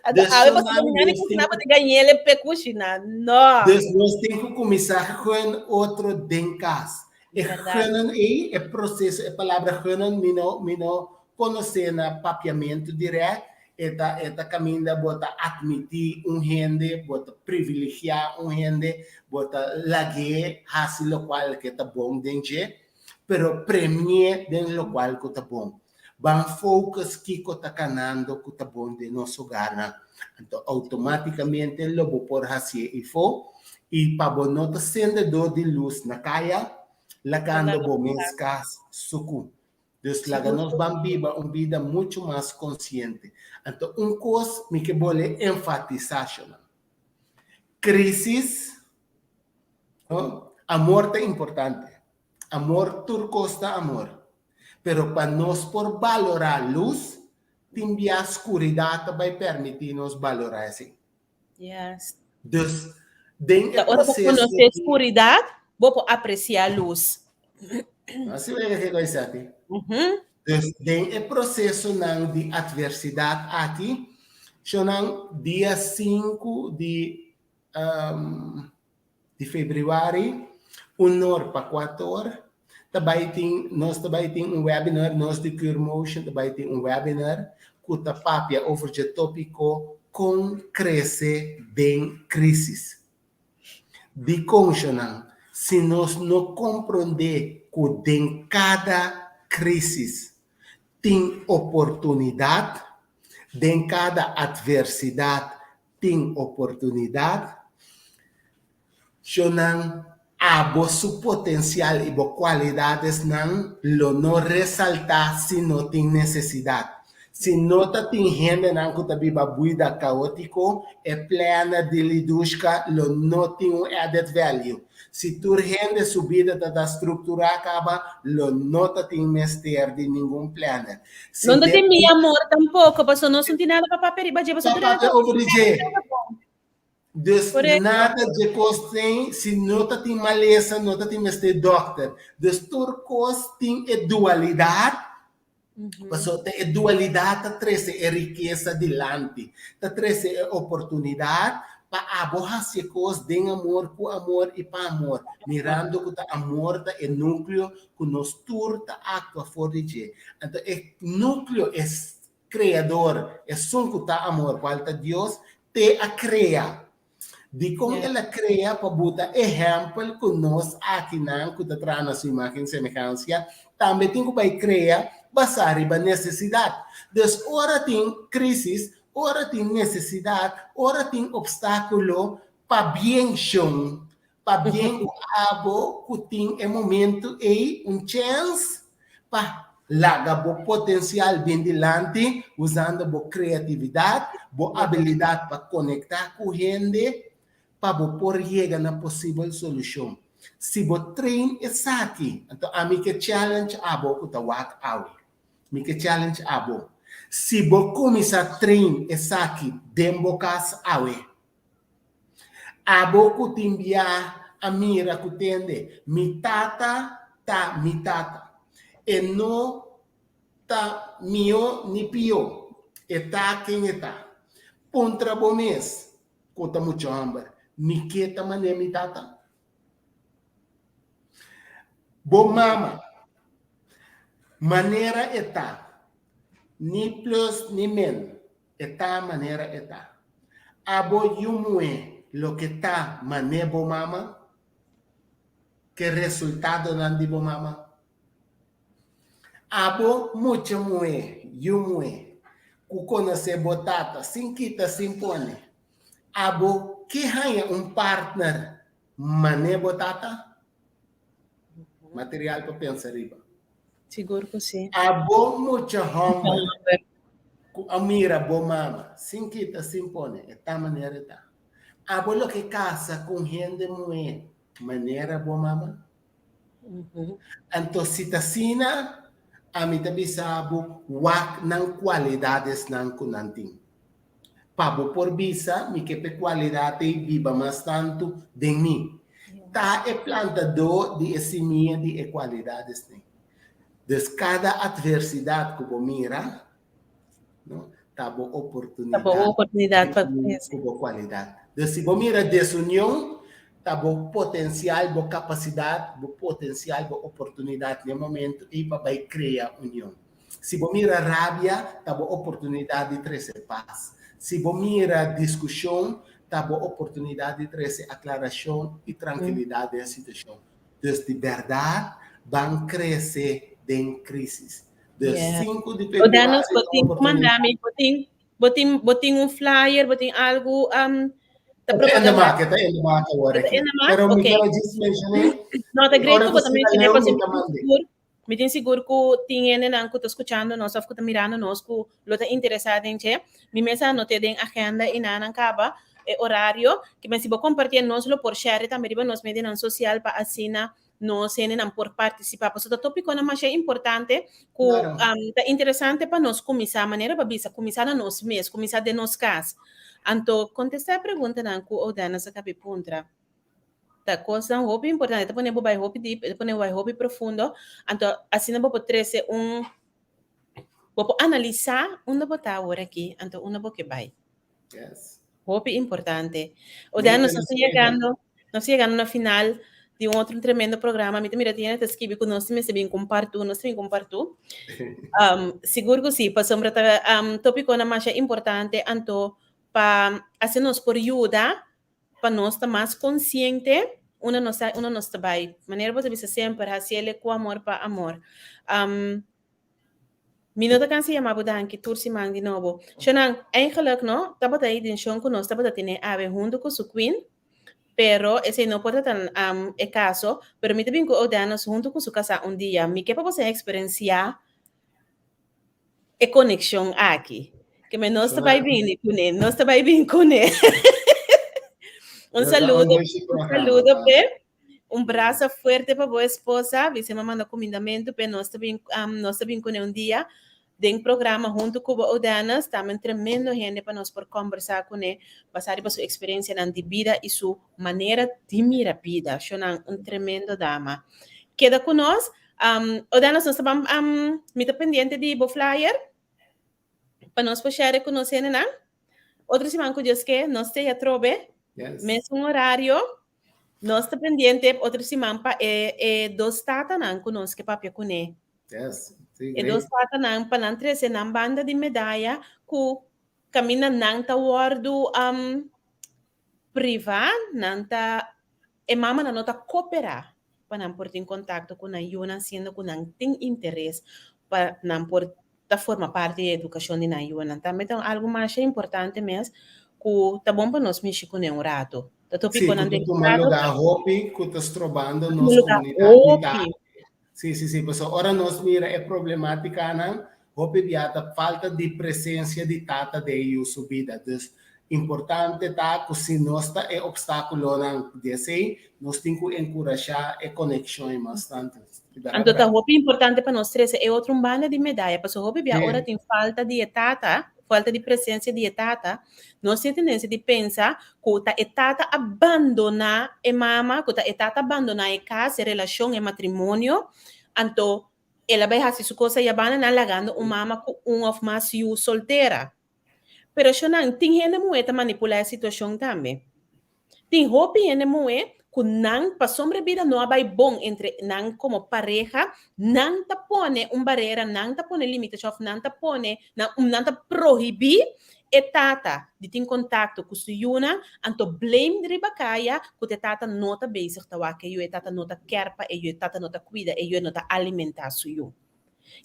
Anto awe pasobra bo tin gana di cushina bo ta gañ'el p'e cushina. No. Dus nos tin cu cuminsa gun otro den cas. E gunnen ey, e proceso, e palabra gunnen mi no, mi no Konosé na papiamentu dirèkt, e ta e ta kaminda bo ta atmití un hende, bo ta privilegiá un hende, bo ta lag'é hasi lokual ke ta bon den dje, pero premi'é den lokual ku ta bon. Ban focus kiko ta kanando ku ta bon den nos hogarnan. Anto outomátikamente lo bo por hasié ifó i pa bo no ta sendedó di lus na kaya, lagando bo mes kas sukú. Dus laga nos ban biba un bida muchu mas konsiente. Anto un kos mi ke bole enfatisá, shonnan. Krisis, no? Amor ta importante. Amor, tur kos ta amor. Pero pa nos por balorá lus, tin bia skuridat ta bai permití nos balorá esei. Yes. Dus, den e Ta ora bo proceso conoce di scuridad, bo por aprecia luz. Así wega ke kos aki. Mhm. Dus, den e procesonan di adversidad aki, shonan dia 5 di um, di februari, unor pa kuator, ta bai tin, nos ta bai tin un webinar, nos di Cure Motion ta bai tin un webinar ku ta papia over dje topiko kon krese den krisis. Dikon shonan? Si nos no komprondé ku den kada krisis tin oportunidat, den kada atversidat tin oportunidat, Shonnan, abo su potencial y bo cualidadesnan lo no resalta si no tin necesidad. Si no ta tin hendenan cu ta biba buida caotico, e planner di Lidushka lo no tin un added value. Si tur hende su bida ta ta structura caba, lo no ta tin mester di ningun planner. Si No ta tin mi amor tampoco, paso nos no tin nada pa papia riba dje, paso Pa papia over di dje. Dus Correcto. nada dje kos tin, si no ta tin malesa, no ta tin mester dokter. Dus tur kos tin e dualidad, paso ta e dualidad ta trese e rikesa dilanti, ta trese e oportunidad pa abo hasi e kos den amor, ku amor i pa amor, mirando ku ta amor ta e nukleo ku nos tur ta aktua for di dje. Anto e nukleo, e kreador, esun ku ta amor, kual ta Dios, te a krea. Dikon el a krea? Pa buta ehèmpel ku nos akinan ku ta traha na su imágen i semehansia tambe tin ku bai krea basá riba nesesidat. Dus ora tin krísis, ora tin nesesidat, ora tin opstákulo, pabien shon, Pabien ku abo ku tin e momentu ei un chèns pa laga bo potensial bin dilanti usando bo kreatividat, bo abilidat pa konektá ku hende pa bo por yega na posibel solushon. Si bo train esaki, anto ami ke challenge abo ku ta wak awe. Mi ke challenge abo. Si bo kuminsá train esaki den bo kas awe, Abo ku tin bia a mira ku tende, mi tata ta mi tata. E no ta mihó ni pió, e ta ken e ta. Puntra bo mes ku ta mucha hòmber, mi ke ta manera mi tata? Bo mama, manera e ta, ni plus ni min. E ta manera e ta. Abo yu muhé loke ta mané bo mama? Ke resultadonan di bo mama? Abo mucha muhé, yu muhé, ku konosé bo tata sin kita sin pone, abo ke haña un partner mané bo tata? Material pa pensa riba. Sigur ku si. Abo mucha hòmber ku a mira bo mama sin kita sin pone, e ta manera e ta. Abo loke kasa ku un hende muhé manera bo mama? Anto si ta asina, ami ta bisa bo wak nan kualidadesnan ku nan tin. Pa bo por bisa, mi ke p'e kualidat ei biba mas tantu den mi. Ta e plantadó di e simia di e kualidadesnan. Dus kada atversidat ku bo mira, no, ta bo Ta bo oportunidat oportunidat di pa uni crece. ku bo kualidat. Dus si bo mira desunion, ta bo potensial, bo kapasidat, bo potensial, bo oportunidat n'e momentu ei pa bai krea union. Si bo mira rabia, ta bo oportunidat di trese pas. Si bo mira diskushon, ta bo oportunidat di trese aklarashon i trankilidat den e situashon. Dus di bèrdat, ban krese den krísis. De Yeah. 5 di O Danos, februari bo ta tin ku oportunidad. manda mi, bo tin, bo tin, bo tin un flyer, bo tin algu um, ta Ta in de propaganda. maak, ta in de maak awor Ta aki. in de maak? Pero mi Oké. quiero just mencioné, No, ta great ora ku ku bo ta sina mencioné, leu pasobra mi mi ta tin mande. sigur, mi tin sigur ku tin hendenan ku ta skuchando nos òf ku ta mirando nos ku lo ta interesá den dje. Mi mes a anot'é den agenda i nan kaba e orario. Ke men si bo kompartié nos lo por share tambe riba nos medionan sosial pa asina nos hendenan por partisipá. Pasobra ta tópikonan masha importante ku ta interesante pa nos kuminsá, manera bo a bisa, kuminsá na nos mes, kuminsá den nos kas. Anto kontestá e preguntanan ku Odanas a kabi puntra ta kosnan hopi importante, e ta pone bo bai hopi dip, e ta pone bo bai hopi profundo, anto asina bo por trese un, bo por analisá unda bo ta awor aki, anto unda bo ke bai. Yes. Hopi importante. Odea, nos ta yegando, nos ta yegando na final di un otro tremendo programa. Mi ta mira tin hende ta skibi ku nos mester bin ku un part 2, nos ta bin ku un part 2. Um, sigur ku si, pasobra ta um, topikonan masha importante, anto pa asina nos por yuda pa nos ta mas konsiente unda nos ta, unda nos ta bai. Manera bo ta bisa semper, hasiele ku amor pa amor. Um, Mi no ta cansa yama bo danki tur siman di nobo. Shonan, eigenlijk no, tabata e intencion cu nos tabata tene awe hunto cu su Queen, pero esey no por ta tan e caso, pero mi ta bin cu Odanos hunto cu su casa un dia. Mi ke pa boso experiencia e conexion aki. Ke men nos ta bay bini cune, nos ta bay bin cune. Un saludo, un saludo pe. Un brasa fuerte pa bo esposa. Bisa mi a manda kumindamentu p'e. Nos ta bin, um, nos ta bin kuné un dia den programa huntu ku bo Odanas. Tambe un tremendo hende pa nos por kòmbersá kuné basá riba su eksperensianan di bida i su manera di mira bida. Shonnan, un tremendo dama. Keda ku nos. Um, Odanas, nos ta ban, um, mi ta pendiente di bo flyer pa nos por share ku nos hendenan. Otro siman ku Dios ke, nos te atrobe. Yes. Mesun horario. Nos ta pendiente otro siman pa e e dos tatanan ku nos ke papia kuné. Yes, sí, E dos great. tatanan pa nan trese nan banda di medaya ku kaminda nan ta wòrdu um, privá, nan ta e mamanan no ta koperá pa nan por tin kontakto ku nan yunan siendo ku nan tin interes pa nan por ta forma parti di edukashon di nan yunan. Tambe ta un algu masha importante mes ku ta bon pa nos mishi kuné un ratu. Ta Sí, topikonan ku ta tuma delikado, lugá hopi ku ta strobando ta tuma nos lugá komunidat di hopi. ta. Sí, sí, sí. Pasobra ora nos mira e problemátikanan, hopi bia ta falta di presensia di tata den yu su bida. Dus, importante ta ku si nos ta e opstákulonan di esei, nos tin ku enkurashá e konekshon ei mas tantu. Anto ta hopi importante pa nos trese e otro un banda di medaya, pasobra hopi bia ora tin falta di e tata, falta di presensia di e tata, nos tin tendensia di pensa ku ta e tata a bandoná e mama, ku ta e tata a bandoná e kas, e relashon, e matrimonio, anto el a bai hasi su kos ayabanda nan lagando un mama ku un òf mas yu soltera. Pero shonnan, tin hende muhé ta manipulá e situashon tambe. Tin hopi hende muhé ku nan pasobra e bida no a bai bon entre nan komo pareha, nan ta pone un barera, nan ta pone limitashon òf nan ta pone, nan ta prohibí e tata di tin kontakto ku su yunan, anto blame riba kaya ku te tata no ta bezig ta wak e yu, e tata no ta kèr pa e yu, e tata no ta kuida e yu, e no ta alimentá su yu.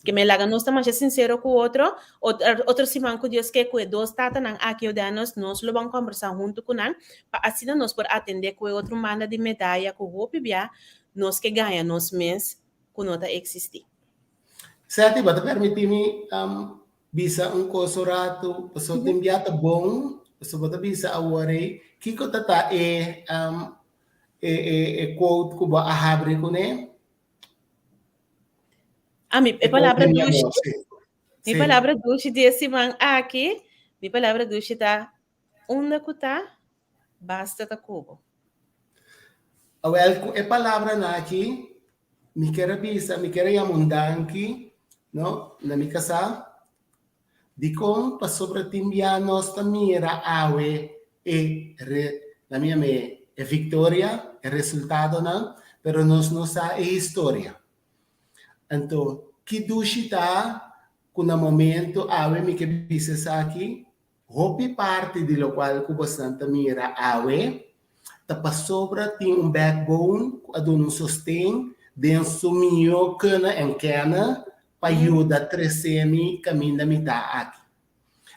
Ke men laga nos ta masha sinsero ku otro, otro siman ku Dios ke ku e dos tatanan aki yuda nos, nos lo ban kòmbersá huntu ku nan pa asina nos por atendé ku e otro manda di medaya ku hopi bia nos ke gaña nos mes ku no ta eksistí. Seti, bo ta permití mi bisa un kos un ratu? Pasobra tin bia ta bon, pasobra bo ta bisa awor ei, kiko ta ta e e quote ku bo a habri kuné? Ami, e palabra dushi, mi palabra dushi di e siman aki, mi palabra dushi ta, unda ku ta, basta ta ku bo. Awel, ku e palabranan aki, mi kier a bisa, mi kier a yama un danki, no, na mi kasá. Dikon? Pasobra tin bia nos ta mira awe e re, na mi yama e e viktoria, e resultadonan, pero nos no sa e historia. Anto, ki dushi ta ku na momento awe mi ke bisa esaki, Hopi parti di lokual ku bosnan ta mira awe ta pasobra tin un backbone ku a duna un sosten den su mihó kunnen en kennen pa yuda trese mi kaminda mi ta aki.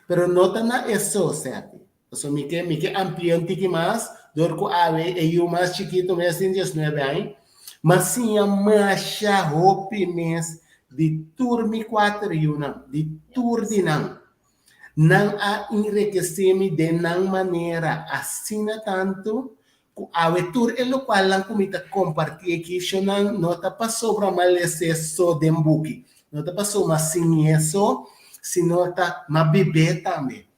Pero no ta na e so, Seti. Pasobra mi ke mi ke amplia un tiki mas dor ku awe e yu mas chikitu mes tin diesnuebe aña, m'a siña masha hopi mes di tur mi kuater yunan, di tur di nan. Nan a enrekesé mi den nan manera asina tantu ku awe tur e lokualnan ku mi ta kompartí e kishonan no ta pasobra m'a les'é so den buki, no ta pasobra m'a siñ'é so, sino ta m'a bib'é tambe.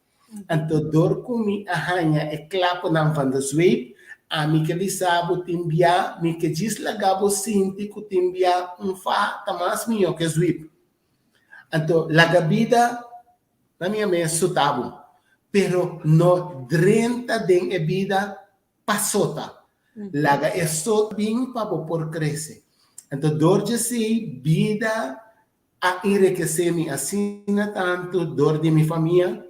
Anto dor ku mi a haña e klaponan van de zweep, ami ke bisa bo tin bia mi ke djis laga bo sinti ku tin bia un fa ta mas mihó ke zweep. Anto laga bida na mi mes suta bo, pero no drenta den e bida pa sota. Laga e sot bin pa bo por krese. Anto dor djesei bida a enrekesé mi asina tantu dor di mi famia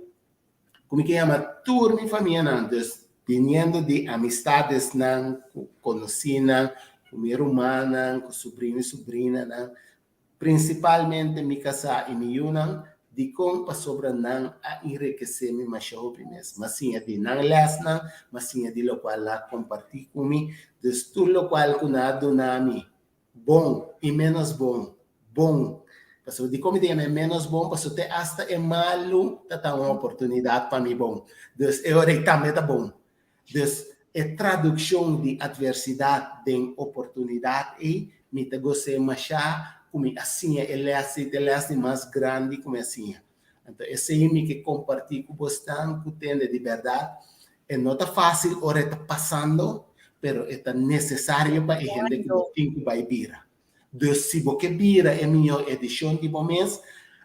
ku mi ke yama tur mi famianan, dus biniendo di amistadesnan ku konosínan, ku mi rumannan, ku subrino i subrinanan, Prinsipalmente mi kasá i mi yunan, dikon? Pasobra nan a enrekesé mi masha hopi mes. M'a siña di nan lèsnan, m'a siña di lokual nan a kompartí ku mi. Dus tur lokual ku nan a duna mi, bon i ménos bon, bon. Pasobra dikon mi ta yama e ménos bon? Pasobra te asta e malu ta ta un oportunidat pa mi bon. Dus e ora ei tambe ta bon. Dus e tradukshon di atversidat den oportunidat ei, mi ta gos'é mashá ku mi a siña e lès ei, ta e lès di mas grandi ku mi a siña. Anto esei mi ke kompartí ku bosnan ku tende di bèrdat, e no ta fásil ora e ta pasando, pero e ta nesesario pa e hende ku bo tin ku bai bira. Dus si bo ke bira e mihó edishon di bo mes,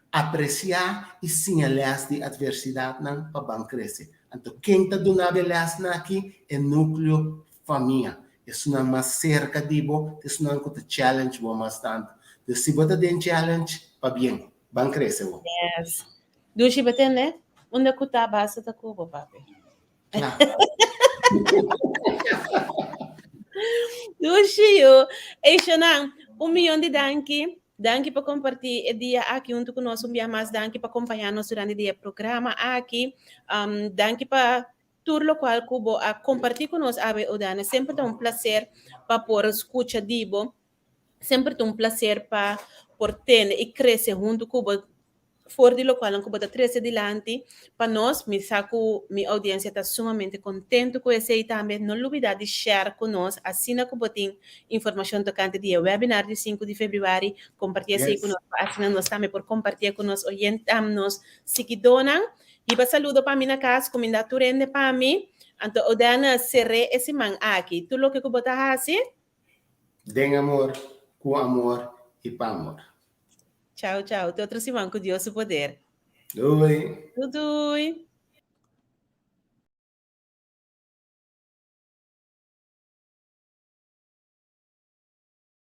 apresiá i siña lès di atversidatnan pa ban krese. Anto ken ta duna bo e lèsnan aki? E núkleo famia. Esunnan mas serka di bo ta esunnan ku ta challenge bo mas tantu. Dus si bo ta den challenge, pabien, ban krese bo. Yes. Dushi bo tende? Unda ku ta basta ta ku bo, papi. Dushi yu. Ey Shonan, un miyon di danki. Danki pa kompartí e dia aki huntu ku nos un bia mas. Danki pa kompañá nos durante di e programa aki. Um, danki pa tur lokual ku bo a kompartí ku nos awe Odana. Semper ta un plaser pa por skucha di bo. Semper ta un plaser pa por tende i krese huntu ku bo for di lokualnan ku bo ta trese dilanti pa nos. Mi sa ku mi oudiensia ta sumamente kontentu ku esei tambe. No lubidá di share ku nos asina ku bo tin informashon tokante di e webinar di sinku di febrüari. Kompartí esei ku nos pa asina nos tambe por kompartié ku nos oyent, nos siguidónan. Hiba saludo pa mi na kas, kumindá tur hende pa mi. Anto Odana ser'é e siman aki. Tur loke ku bo ta hasi. Den amor, ku amor i pa amor. Chao, chao. Te otro siman ku Dios su poder. Doei. Doei, doei.